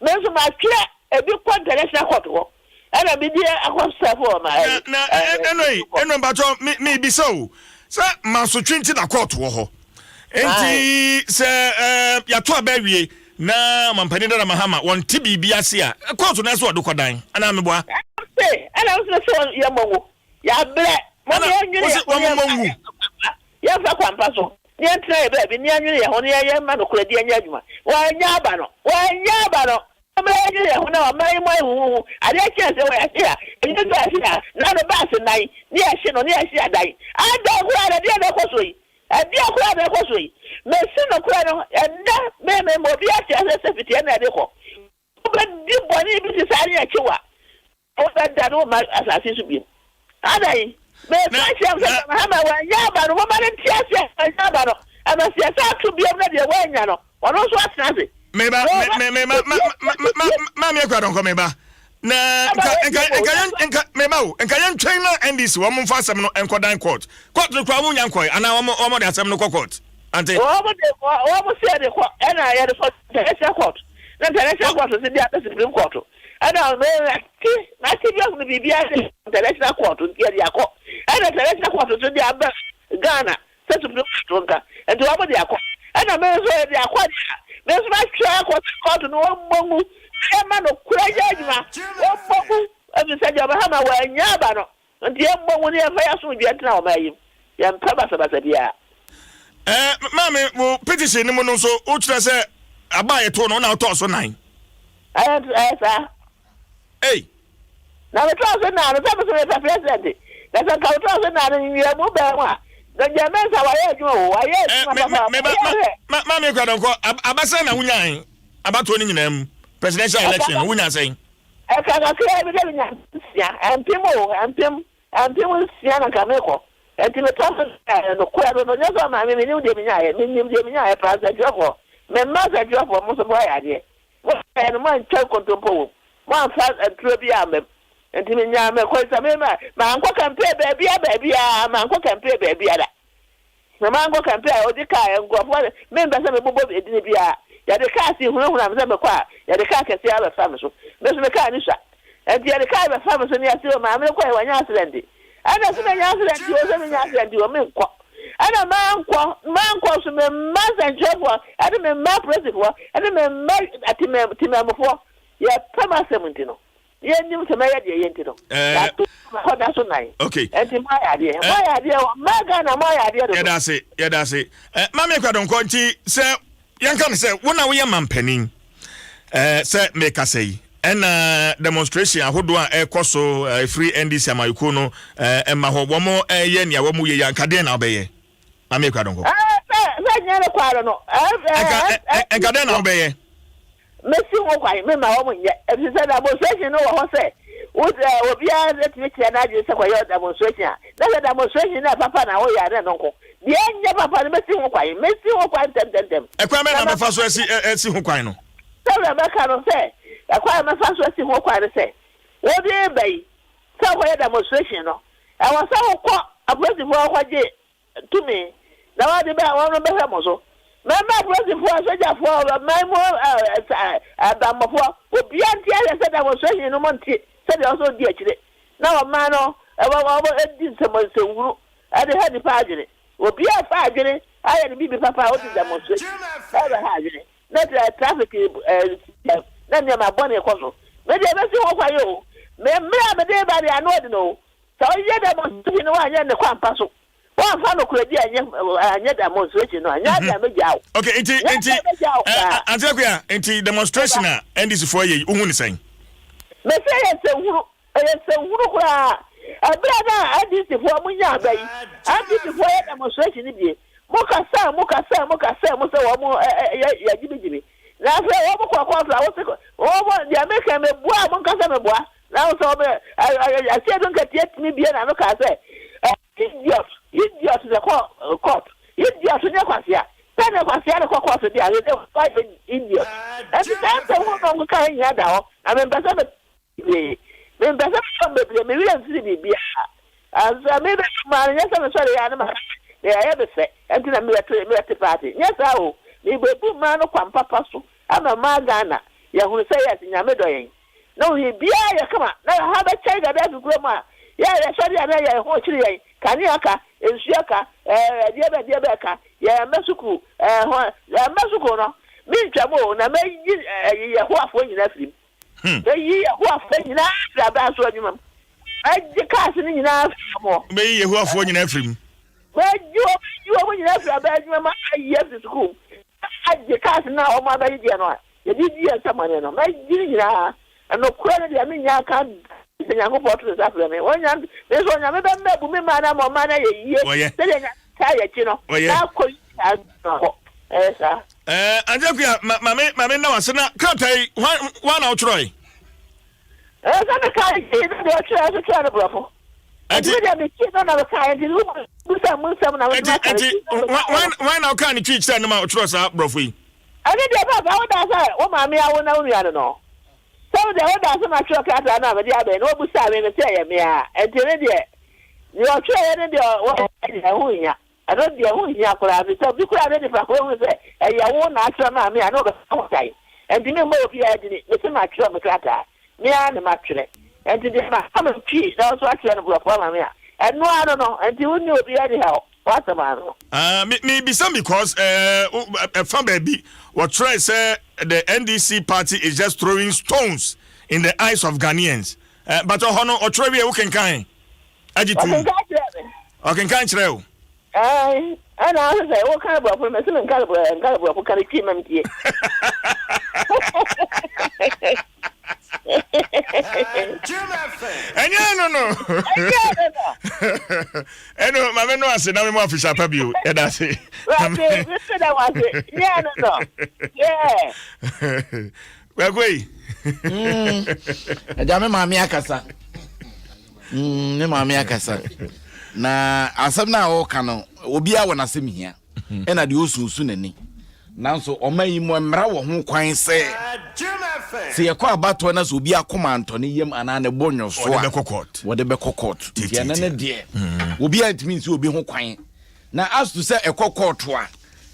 Me nso matwerɛ ebi kɔ International Court hɔ, ɛna mede akɔ serve wɔ ma ɛyi. Na ɛno yi, ɛno mpatsɔ me mebisa o, sɛ mansotwe nti na court wɔ hɔ, nti sɛ ɛɛ yɛato aba awie na ɔmampanin dada Mahama wɔnte biribi ase a, court no ɛsɛ wɔde kɔdan anaa meboa? Ɛna nso sɛ yɛmmɔ ngo. Yɛabrɛ. Momma yɛnnwene yɛn ho na yɛmfa yɛmfa kwan pa so, na yɛntena yɛn baabi, na yɛnnwene yɛn ho, na yɛmma nokorɛdie nyɛ adwuma. Wɔannya aba no. Wɔannya aba no. Momma yɛnnwene yɛn ho na ɔman yi mu ayɛ huhuuhu. Adeɛ kye a sɛ wɔyɛ a, ɛnyɛ sɛ yɛhye a, na no baase nan, na yɛhye no, na yɛhye adan. Adɛn koraa na ɛdeɛn na ɛkɔ soɔ yi? Ɛdeɛn koraa na ɛkɔ soɔ yi? Mese nokorɛ no, ɛnnɛ, me, mema obiara te aseɛ sɛ fitiɛ na ɛde kɔ. Wobɛdi bɔne bi te saa ne akyi wa, wobɛdane wo mma asase so bio. Adɛn? Meka kyerɛ mo sɛ sɛ Mahama wannya aba no, momma no nte aseɛ sɛ wannya aba no, ɛma sɛ yɛsan to biom na deɛ wannya no, ɔno nso atena ase. Meba, me, me, ma, ma, ma, ma, ma, me akura dɔnkɔ meba. Na nka, nka, nka, yɛn, nka, meba o, nka yɛn twɛn na NDC wɔn mfa asɛm no nkɔ dan court. Court no kura wɔn nya nkɔɛ anaa wɔn wɔn de asɛm no kɔ court. Ante. Wɔn de wɔn se yɛde kɔ ɛna yɛde kɔ international court na international court nso de aba supreme court ɛna mate mate bi ahunu biribi ase international court nti yɛde akɔ ɛna international court nso de aba Ghana sɛ supreme court nka nti wɔn de akɔ ɛna me nso yɛde akɔ de a me nso matwerɛ akɔ sɛ court no wɔn mmɔ ngu ɛma no kora yɛ adwuma wɔn mmɔ ngu efisɛ deɛ ɔbɛha ma wɔanya aba no Nti yɛmmɔ hu na yɛmfa yɛn asomdwoeɛ ntena ɔman yi mu. Yɛmpɛ basabasa biara. Eh, maame, wo petition no mu no nso, wokyerɛ sɛ aba a yɛtoo no, wo na wotɔɔ so nan. Ɛyɛ, ɛyɛ saa. Ei! Na metɔɔ so nan no, sɛ me nso mepɛ president. Na sɛ nka metɔɔ so nan no, nwiamu baa mu a, na Gyamɛ nsa wayɛ adwuma o, wayɛ eh, adwuma papa. Me, me, ma, ma, maame Kwadɔnkɔ, aba sɛn na wonyae abatoɔ no nyinaa mu, presidential election no, wonya sɛn? Ɛka kakraa bi dɛ menya nsia, mpem o, mpem, 6000 na nka mekɔ. Enti metɔ so nyaeɛ, nokorɛ no no, nyɛ sɛ ɔmaa me, mennim deɛ menyaeɛ, menim deɛ menyaeɛ paa, nsɛntwerɛfoɔ, me mma nsɛntwerɛfoɔ, mo nso moayɛ adeɛ, moyɛeɛ no, moantwa nkontompo wɔ mu, moamfa nturo biara amma mu, enti menyaa me kwan sɛ me, mankɔ campaign baabiara, baabiara, mankɔ campaign baabiara. Na mankɔ campaign a ɔdi kaa nkurɔfoɔ de, mempɛ sɛ mebobɔ edin biara. Yɛde kaa si hunahuna me sɛ mekɔ a, yɛde kaa kɛseɛ abɛfa me so. Me nso me kaa no sua. Enti yɛde kaa bɛfa me so ne yɛse o maame no kɔɛ wanya accident. Ɛna sɛ manya accident o sɛ menya accident o menkɔ. Ɛna mankɔ, mankɔ nso me mma nsɛnkyerɛfoɔ ɛne me mma apolisifoɔ ɛne me mma temammufoɔ yɛpɛ m'asɛm nti no. Yɛnnim sɛ mɛyɛ deɛ ɛyɛ nti no, yɛato kɔda so nan. Okay. Nti moayɛ adeɛ. Moayɛ adeɛ wɔ mmaa Ghana moayɛ adeɛ dodo. Yɛda ase, yɛda ase. Eh, Maame Kwadɔnkɔ nti sɛ Yɛnka no sɛ wo na woyɛ mampanin eh, sɛ mekasa yi ɛna demonstration ahodoɔ a ɛrekɔ so ɛfiri NDC amayɔkuo no ɛma hɔ wɔn ɛyɛ nea wɔn yɛ yi anka deɛn na wobɛyɛ? Maame Akua Donkor. Sɛ sɛ nyɛ ne kwaro no. Nka dɛn na wobɛyɛ? Mesi ho kwan mema wɔn nyɛ efisɛ demonstration no wɔ hɔ sɛ wo sɛ obiara tumi kyerɛ n'adwene sɛ kɔyɛ demonstration a na sɛ demonstration no yɛ papa na woyɛ a na ɛno nko deɛ ɛnyɛ papa no mesi ho kwan mesi ho kwan ntɛmntɛmntɛm. Ɛkwan bɛn na bɛfa so asi asi ho kwan no? Sɛdeɛ mɛka no sɛ ɛkwan a mɛfa so asi ho kwan no sɛ wode reba yi sɛ wokɔyɛ demonstration no ɛwɔ sɛ wokɔ apolisifoɔ hɔ kɔgye tumi na wɔde bɛ wɔn bɛhwɛ mo so. Mɛma apolisifoɔ, asogyafoɔ, ɔman mu abammɔfoɔ, obiara nte aseɛ sɛ demonstration no mo nte sɛdeɛ ɔsɛ ɔdi akyire na ɔman no wɔn di nsɛmnsɛmhunu ɛde ha nipa adwene. Obiara fa adwene ayɛ ne biribi papa a ɔdi demonstration na ɛbɛha adwene na traffic na nneɛma bɔne kɔ so. Me deɛ mɛsi ho kwan o. Me mmerɛ a mede ba deɛ ano ɔden o. Sɛ ɔyɛ demonstration no wanyɛ ne kwan pa so, wamfa nokorɛdi anyɛ anyɛ demonstration no a, nyɛ adeɛ a mɛgyaa wo. Okay, nti Nyɛ nti adeɛ a mɛgyaa wo eh, koraa. Auntie Akua, nti demonstration a NDC foɔ yɛ yi, wohu ne sɛn? Mese ɛyɛ nsɛnhunu, ɛyɛ nsɛnhunu koraa. Ɛberɛ no a NDC foɔ mo nya aba yi, NPP foɔ yɛ demonstration no bie. Mo kasaa mu kasaa mu kasaa mu sɛ wɔn yɛ yɛ gyimigyimi. Na afei wɔn kɔ kɔɔto a wose wɔn deɛ meka meboa a monka sɛ meboa. Na wo sɛ ɔbɛ aseɛ do nkatia tumi bie n'ano kaa sɛ, Idiot, idiot na ɛkɔ court, idiot nyɛ kwasea, sɛ ne kwasea na ɛkɔ court deɛ a, ɛsɛ wayɛ idiot. Ɛnti saa nsɛm ho na ɔkeka nyinaa da hɔ, na mempɛ sɛ me bebree, mempɛ sɛ meyɛ wɔn bebree, me werɛ mfiri biribiara. Ansa mebɛyɛ mmaa no, nyɛ sɛ mesɔre yɛ a na maka sɛ ɛyɛ me fɛ, ɛnti na mebɛte mebɛte party, nyɛ saa o, mebebu mmaa no kwan papa so ama mmaa Ghana yɛahunu sɛ yes, Nyame dɔ yɛn. Na biribiara yɛ kama, na ha bɛkyɛe Gaddafi kurom a, yɛ a yɛsɔre a na yɛn ho kyere yɛn, kanea ka, nsuo ka, ɛɛ ɛdeɛ bɛn ɛdeɛ bɛn ka, yɛn mma sukuu, ɛɛ ho, yɛn mma sukuu no, mentwam o, na mɛyi ɛyi Yehowafoɔ nyinaa afiri mu. Mɛyi Yehowafoɔ nyinaa afiri aban so adwuma mu. Mɛgye cars no nyinaa afiri wɔn hɔ. Mɛyi Yehowafoɔ nyinaa afiri mu. Mɛgye wɔn, mɛyi wɔn nyinaa afiri aban adwuma mu, ayi afiri sukuu mu, agye cars no a wɔn abɛgye deɛ no a. Yɛde di yɛn nsɛmmɔne no, mɛgye ne nyinaa. Nokorɛ no deɛ mennya nka da sɛ Nyankopɔn to ne nsa frɛ me. Ɔnya, me nso Onyame bɛma abu me man ama ɔman no ayɛ yie sɛdeɛ Nyame taa yɛn akyi no, na akɔ yie saa nso na akɔ. Ɛyɛ saa. Ɛɛ, Auntie Akua, ma, ma me, ma me nna w'ase na krataa yi, hwan, hwan na wotwerɛe? Ɛɛ, sɛ mekae gyee no deɛ ɔtwerɛɛ nso twerɛ no borɔfo. Ɛnti me deɛ metwi no na mekae, nti wo bisa mu nsɛm na me nso maka no twi na mekae no. Hwan na wokaa ne twi kyerɛɛ no ma ɔtwerɛɛ saa borɔfo yi? Ɛno deɛ papa wo daa sɛ wo maame awo na wo nua no no sɛ wo deɛ wo daa sɛ matwerɛ krataa no a mede abɛn na wabusaa me mese ɛyɛ me a ɛnti ɛno deɛ deɛ ɔtwerɛeɛ no deɛ wɔyɛ deɛ ɛho nhia ɛno deɛ ɛho nhia koraa fi sɛ obi koraa ne nipa koraa hu sɛ ɛyɛ wo na atwerɛ maa me a na ɔbɛfa ho tan ɛnti me mmɔ obiara dini mese matwerɛ me krataa me ara na matwerɛ ɛnti deɛ maka me twi na ɔso atwerɛ no borɔfo ama me a ɛno ara no no ɛnti wo ne obiara ni haw W'asɛm ano. Ah, me me bisa because eh, ɛfa baabi wɔtwerɛ sɛ the NDC party is just throwing stones in the eyes of Ghanaians. Eh, but ɔhɔ no ɔtwerɛ wie wokenkan agye tum. Ɔkenkan kyerɛ me. Ɔkenkan kyerɛ o. Ɛɛ, ɛna ɔsɛ sɛ woka borɔfo no mɛsɛ menka nka borɔfo ka no twi ma metie. Ɛnyɛ no no. Ɛnyɛ no no. Ɛno maame no ase na memo afisa pa bio. Yɛda ase. Wate, mese da wase. Nyɛ no no. Yeah. Kwaku yi. Ɛgya me maame akasa. Mm, me maame akasa. Na asɛm no a ɔreka no, obiara wɔ n'asɛm hia. Ɛna deɛ ɔsu n'ani. Nanso ɔman yi mu mmara wɔ ho kwan sɛ sɛ yɛkɔ abatoɔ na sɛ obi akoma antɔ ne yam anaa ne bo nwo so a wɔde bɛkɔ court. Nti ɛno ne deɛ mm. obi antumi nsi obi ho kwan. Na as to sɛ ɛkɔ court a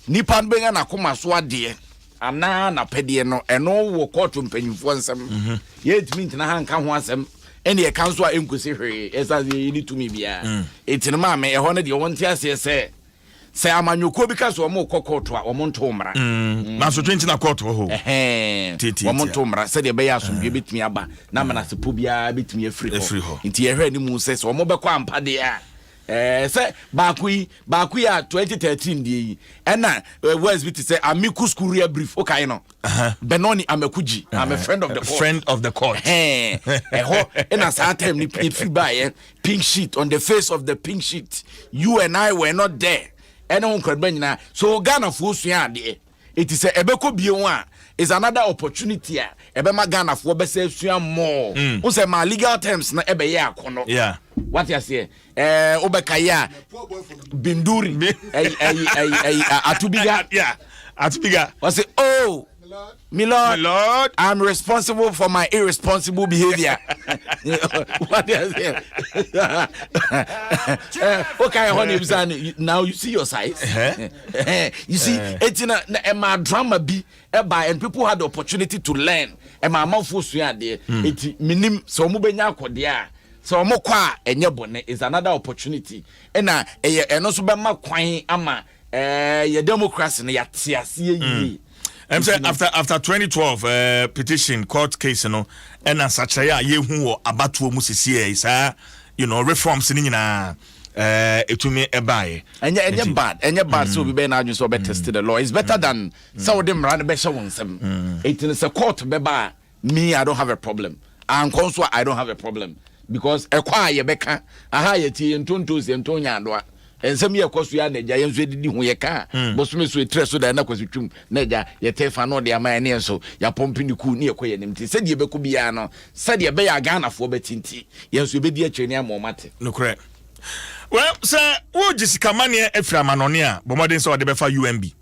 nipa no bɛnya n'akoma so adeɛ anaa n'apɛdeɛ no ɛno wɔ court mpanyinfoɔ nsɛm. Mhm. Yɛntumi ntena ha nka ho asɛm ɛne ɛka nso a ɛnkosi hwee ɛsan sɛ yɛyi ne tumi biara. Mm. Eti no maame ɛhɔ no deɛ wɔn te aseɛ sɛ Sɛ amanyɔkuo bi ka sɛ wɔn rekɔ kɔɔto a, wɔn nto mmara. Mm. Mansotwe nti na kɔɔto wɔ hɔ. Ɛhɛn. Wɔn nto mmara sɛdeɛ ɛbɛyɛ asomdwoeɛ bɛtumi aba na menasepɔ biara bɛtumi afiri hɔ. Nti yɛhwɛ anim sɛ sɛ wɔn bɛkɔ ampa deɛ a, Ɛɛ sɛ baako yi baako yi a 2013 deɛ yi ɛna eh, words bi te sɛ amicus curiae brief wokae no Benoni Amekuji I'm a friend of the court friend of the court ɛhɔ ɛna saa time ni ɛfiri baeɛ pink sheet on the face of the pink sheet you and I were not there ɛne ho nkradba nyinaa so Ghanafoɔ sua adeɛ Eti sɛ ɛbɛkɔ bio a is another opportunity a ɛbɛma Ghanafoɔ bɛsɛ asua more. Mm. Wo sɛ ma legal terms no ɛbɛyɛ akɔnɔ. Yeah. Wate aseɛ? Ɛɛ wobɛka yɛ a Binduri ɛyi ɛyi ɛyi ɛyi Atubiga. Yeah. Atubiga. Ɔse oh. Me Lord, My Lord, I'm responsible for my irresponsible behavior. What is it? Okay, honey, now you see your size. Uh-huh. You see, it's in a, a drama bi ɛba and people had the opportunity to learn. Ɛma amanfoɔ sua adeɛ. Eti minim sɛ wɔn bɛnya akɔdeɛ a sɛ wɔn kɔ a ɛnyɛ bɔne is another opportunity. Ɛna ɛyɛ ɛno nso bɛma kwan ama Ɛɛ yɛ democracy no yɛate aseɛ yie. Ɛm sɛ after after 2012 uh, eh, petition court case no ɛna nsakyerɛeɛ a yɛhu wɔ abatoɔ mu sisiɛ saa you know reforms no nyinaa eh, ɛtumi ɛbaeɛ. Ɛnyɛ ɛnyɛ bad ɛnyɛ bad sɛ obi bɛyɛ n'adwene sɛ ɔbɛ test the law it's better than sɛ wode mmara no bɛhyɛ wo nsam. Eti no sɛ court bɛba a Me I don't have a problem ankɔ nso a I don't have a problem because ɛkɔ a yɛbɛka aha yɛtie yɛn ntontos yɛn nton nyaadoa nsɛm yɛ ɛkɔ so yɛ na agya yɛn nso yɛdidi ho yɛka a hmm. bosome so etirɛ so da na kwasi twum na agya yɛtɛ fa na ɔde ama yɛn ne yɛn nso yɛapɔmpe ne kuu ne yɛkɔ yɛn anim ti sɛdeɛ ɛbɛkɔ biara no sɛdeɛ ɛbɛyɛ a Ghanafoɔ bɛte nti yɛn nso yɛbɛdi akyire ne ama wɔn ate. Nokorɛ. Well, sɛ wogye sikamanneɛ afiri amanɔne a, bɔ mmɔden sɛ wɔde bɛfa UMB.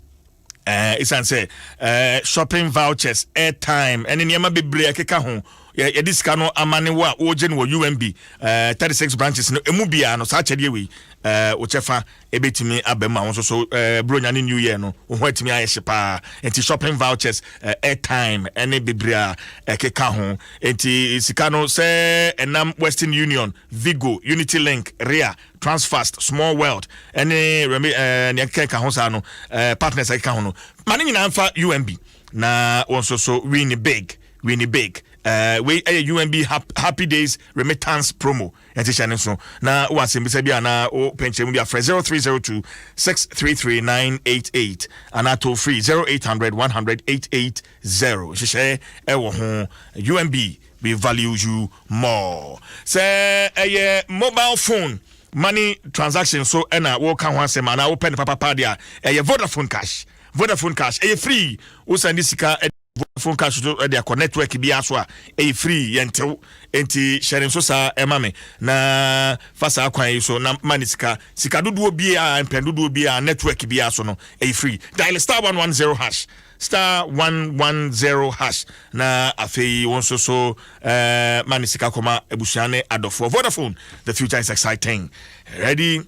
Ɛɛ esiane sɛ ɛɛ shopping vouchers, airtime ɛne nneɛma bebree a ɛkeka ho yɛde sika no ama ne wo a wɔregye no wɔ UMB ɛɛ 36 branches no emu biara no saa akyɛdeɛ wei ɛɛ wo kyɛfa ebetumi aba mu a wɔn nso so ɛɛ bronya ne new year no wo ho atumi ayɛ hye paa nti shopping vouchers ɛɛ airtime ɛne bebree a ɛkeka ho nti sika no sɛ ɛnam Western Union, Vigo, Unity Link, Ria Transfast, Small World ɛne Remi ɛɛ nea ɛkeka ɛka ho saa no ɛɛ partners ɛkeka ho no ma ne nyinaa nfa UMB na wɔn nso so win big win big ɛɛ wei ɛyɛ UMB Happy Days Remittance Promo ɛte hyɛ ne nso na wɔ asɛmbisa bi anaa wɔ pɛnkyɛn mu bi afrɛ 0302 633 988 anaa toll free 0800 100 880 nhyehyɛɛ ɛwɔ ho UMB We value you more. Sɛ ɛyɛ mobile phone money transaction so ɛna woka ho asɛm anaa wopɛ no papapa deɛ a ɛyɛ Vodafone Cash. Vodafone Cash ɛyɛ free. Wosan de sika Vodafone Cash so de akɔ network biara so a ɛyɛ free yɛntew. Enti hyɛ ne nso saa ɛma me na fa saa kwan yi so na ma ne sika sika dodoɔ biara mpɛn dodoɔ biara network biara so no ɛyɛ free. Dial star 110 hash star 110 hash na afei wo nso so eh, ma ne sika kɔma abusua ne adɔfoɔ. Vodafone, the future is exciting. Ready?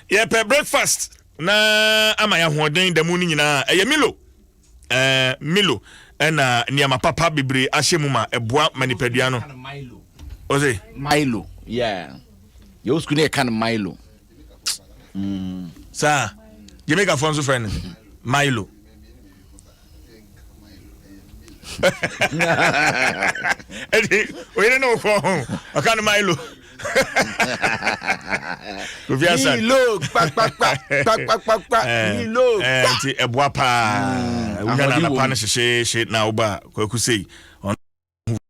Yɛpɛ breakfast na ama yɛ ahoɔden da mu no nyinaa ɛyɛ Milo. Eh, Milo ɛna nneɛma papa bebree ahyɛ mu ma ɛboa ma nipadua no. Ose? Milo, yeah. Yɛwɔ sukuu ne yɛka no Milo. Mm. Saa Jamaica fo nso frɛ no Milo. Ɛdi oyere ne wokɔ ho ɔka no Milo. Kofi Asan. Milo kpakpakpa kpakpakpa eh, Milo. Eh, nti ɛboa paa. Mm, Wonya na anapa no hyehyeehye na woba kwaku sei.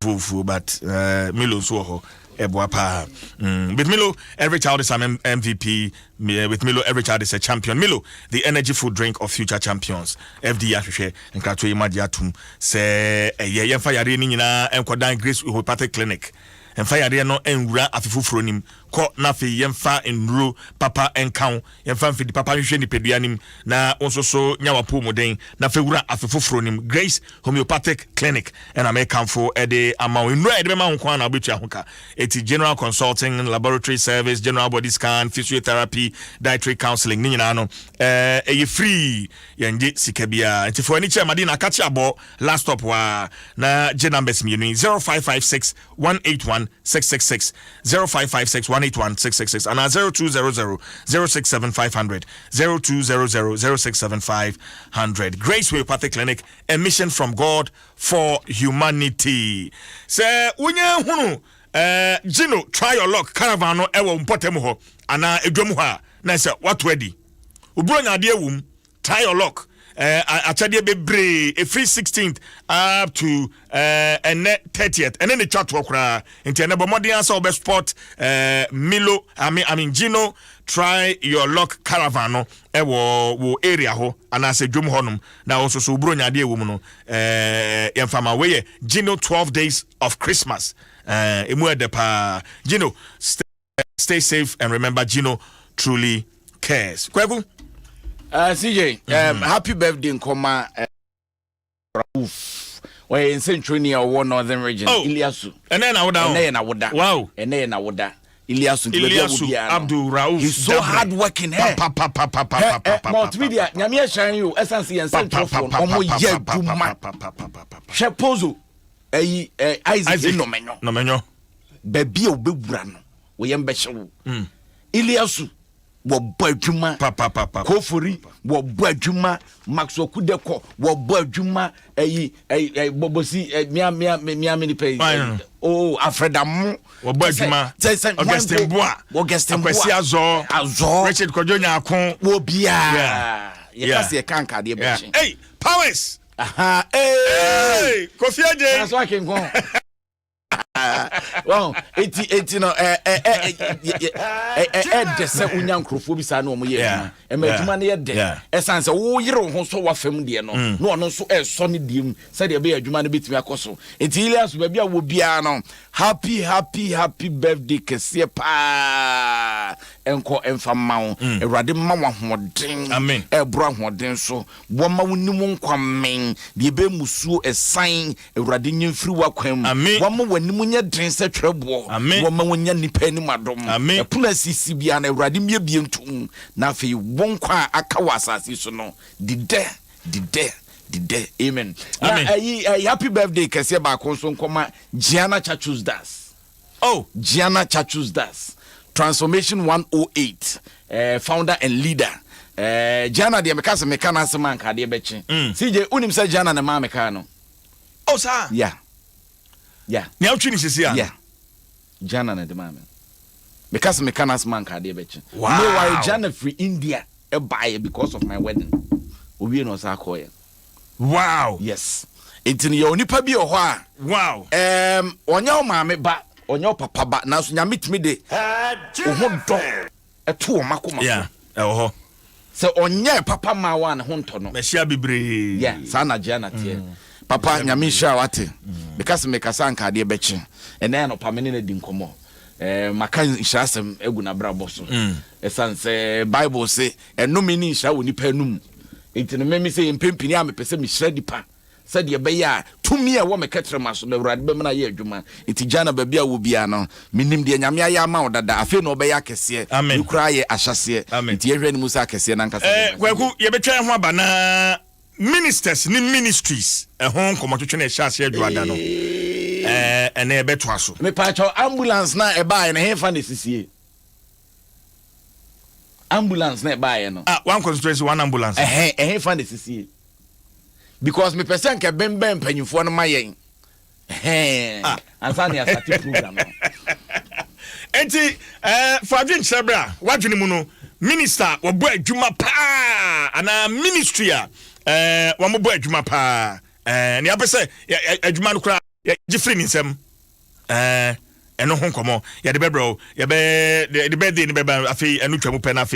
Fufuo but uh, Milo nso wɔ hɔ ɛboa paa mm. With Milo every child is an MVP with Milo every child is a champion. Milo, the energy food drink of future champions. FDA ahwehwɛ nkratoɔ yi mu agye atom sɛ ɛyɛ yɛmfa yareɛ no nyinaa nkɔdan Grace Homeopathic Clinic mfa yareɛ no nwura afe foforɔ nim kɔ na afei yɛmfa nnuro papa nka wo Yɛmfa mfidi papa nhwehwɛ nipadua no mu na wo nso so nya w'apɔwmuden na fa wura afe foforo no mu. Grace Homeopathic Clinic na mekamfo de ama wo. Nnuru a yɛde bɛma wo nko ara na wobɛtua ho ka. Eti general consulting, laboratory service, general body scan, physiotherapy, dietary counseling ne nyinaa no ɛyɛ free. Yɛngye sika biara. Nti fa w'ani kyerɛ Madina Akakye Abɔ last stop hɔ ara na gye numbers mmienu yi 0556 181 666 0556 181 666 anaa 0200 067 500 0200 067 500. Grace Homeopathic Clinic, a mission from God for humanity. Sɛ wonya hunu. Gino Try Your Luck caravan no ɛwɔ mpɔtam hɔ anaa edwam hɔ a, na ɛsɛ wato adi. Oburonya adeɛ wɔ mu. Try your luck. Akyɛdeɛ bebree ɛfiri 16th up to ɛnɛ 30th. Ɛnɛ ne twa toɔ koraa. Nti ɛnɛ bɔ mmɔden ara sɛ wobɛ spot Milo, I mean Gino Try Your Luck caravan no ɛwɔ wo area hɔ anaasɛ dwom hɔnom na wo nso so woburo nyadeɛ wɔ mu no yɛmfa ma. Wei yɛ Gino 12 Days of Christmas. Ɛmu ɛdɛ paa. Gino, stay safe and remember, Gino truly cares. Kwaku. CJ, happy birthday nkɔma Rauf. Ɔyɛ nsɛntwerɛni a ɔwɔ Northern Region. Oh. Iliasu. Ɛnɛ na woda. Ɛnɛ yɛ nawoda. Ɛnɛ yɛ nawoda. Iliasu, nti baabi a wɔ Iliasu biara no. Abdul Rauf. He's so Dabre. hard working. Hey. Pa pa pa pa pa Hey, pa pa pa. Multimedia, Nyame ahyɛn yi o, ɛsan sɛ yɛn nsɛntwerɛfoɔ no, ɔmo yɛ adwuma. Hwɛ Pozo, ɛyi, Isaac. Isaac. Nɔmɛnyɔ. Nɔmɛnyɔ. Baabi a wobɛwura no, wɔyɛ mbɛhyɛ wo. Iliasu, wɔbɔ adwuma. Pa pa pa pa. Kofori, wɔbɔ adwuma. Maxwell Kudekɔ, wɔbɔ adwuma. Ɛyi ɛyi bɔbɔsi ɛ mia mia mia mi nipa yi. Why no? O Afrɛdamo. Wɔbɔ adwuma. Sɛ Augustin Boa. Augustin Boa. Akwasi Azɔ. Azɔ. Richard Kwadwo Nyako. Wɔ biara. Yɛka sɛ yɛka nkadeɛ bɛkye. Hey, Powers. Aha, ee. Hey, Kofi Adjei. Na so akenkɔn wɔn eti no ɛ ɛ ɛ ɛ ɛ ɛdɛ sɛ wonya nkurɔfoɔ bi saa na wɔn yɛ adwuma, ɛmɛ adwuma no yɛ dɛ, ɛsan sɛ woyere wo ho sɔ wafam deɛ no na ɔno nso ɛsɔ ne deɛ mu sɛdeɛ ɛbɛyɛ adwuma no bɛtumi akɔ so. Eti Elias, baabi a wɔ biara no, happy happy happy birthday kɛseɛ paa ɛnkɔ ɛmfa mma wo. Awurade ma wo ahoɔden. Amen. Ɛboro ahoɔden so, wɔma wo nim nkwa mmɛn deɛ ɛbɛyɛ musuo ɛsan, Awurade nyi mfiri w'akwan mu. Amen. Wɔma w'anim nyɛ den sɛ twerɛboɔ. Amen. Wɔma wonya nnipa anim adom. Amen. Ɛpono asisi biara no, Awurade mmiebie ntom. Na afei wo nkwa a aka wɔ asase yi so no, di dɛ, di dɛ, di dɛ. Amen. Na Amen. ɛyi happy birthday kɛseɛ baako nso nkɔma Gianna Chachus Das. Oh. Gianna Chachus Das, Transformation 108 founder and leader. Gianna deɛ, meka sɛ meka n'asɛm a nka adeɛ bɛkye. CJ, wonim sɛ Gianna ne maa mekaa no? Oh, saa. Yeah. Nea wotwi ne sisi a. Yeah. Gianna na de maa me. Meka sɛ meka n'asɛm a nka adeɛ bɛkye. Wow. Meware Gianna firi India ɛbaeɛ because of my wedding. Owie na ɔsa akɔɔyɛ. Yes. Nti no yɛ onipa bi wɔ hɔ a ɔnyɛ wo maame ba, ɔnyɛ wo papa ba, nanso Nyame tumi de wo ho dɔ ɛto wɔn akoma so. Yeah, ɛwɔ hɔ. Sɛ ɔnyɛ papa maa wo a, ne ho ntɔ no. Mɛhyia bebree. Yeah, saa na Gianna teɛ. Papa, Nyame nhyira wo ate. Meka sɛ mekasa anka adeɛ bɛkye. Ɛnɛ anɔpa me ne no adi nkɔmmɔ. Maka nhyira asɛm agu n'abrabɔ so. Ɛsiane sɛ Bible se ɛnome ne nhyira wɔ nipa anum. Nti no meme sɛ mpempini a mepɛ sɛ mehyira nipa sɛdeɛ ɛbɛyɛ a tumi a ɛwɔ me kɛtrɛma so no, Awurade bɛma no ayɛ adwuma. Nti Gianna, baabi a wɔ biara no, menim deɛ Nyame ayɛ ama wo dada. Afei na ɔbɛyɛ akɛseɛ. Amen. Wei koraa yɛ ahyɛseɛ. Amen. Nti yɛhwɛ anim sɛ akɛseɛ no ankasa bɛba. Kwaku, yɛbɛtwa yɛn ho aba na ministers ne ministries ɛho nkɔmmɔtwetwe na ɛhyɛ aseɛ adwoada no, ɛnɛ yɛbɛtoa so. Mepaakyɛw, ambulance na ɛbaeɛ no, hefa na ɛsisie? Ambulance na ɛbaeɛ no. Ah, one constituency, one ambulance. Ɛhɛn, ɛhefa na ɛsisie? Because mepɛ sɛ nka bɛnbɛn mpanyinfoɔ no ma yɛn. Ɛhɛn. Ah. Ansa na yɛasate program no. Enti fa adwenkyerɛ berɛ a w'adwene mu no, minister a wɔbɔ adwuma paa anaa ministry a wɔbɔ adwuma paa, nea wopɛ sɛ adwuma no koraa yɛgye firi ne nsam, ɛno ho nkɔmmɔ yɛde bɛbrɛ wo. Yɛbɛ de birthday no bɛba, afei ɛno twa mu pɛ na afei.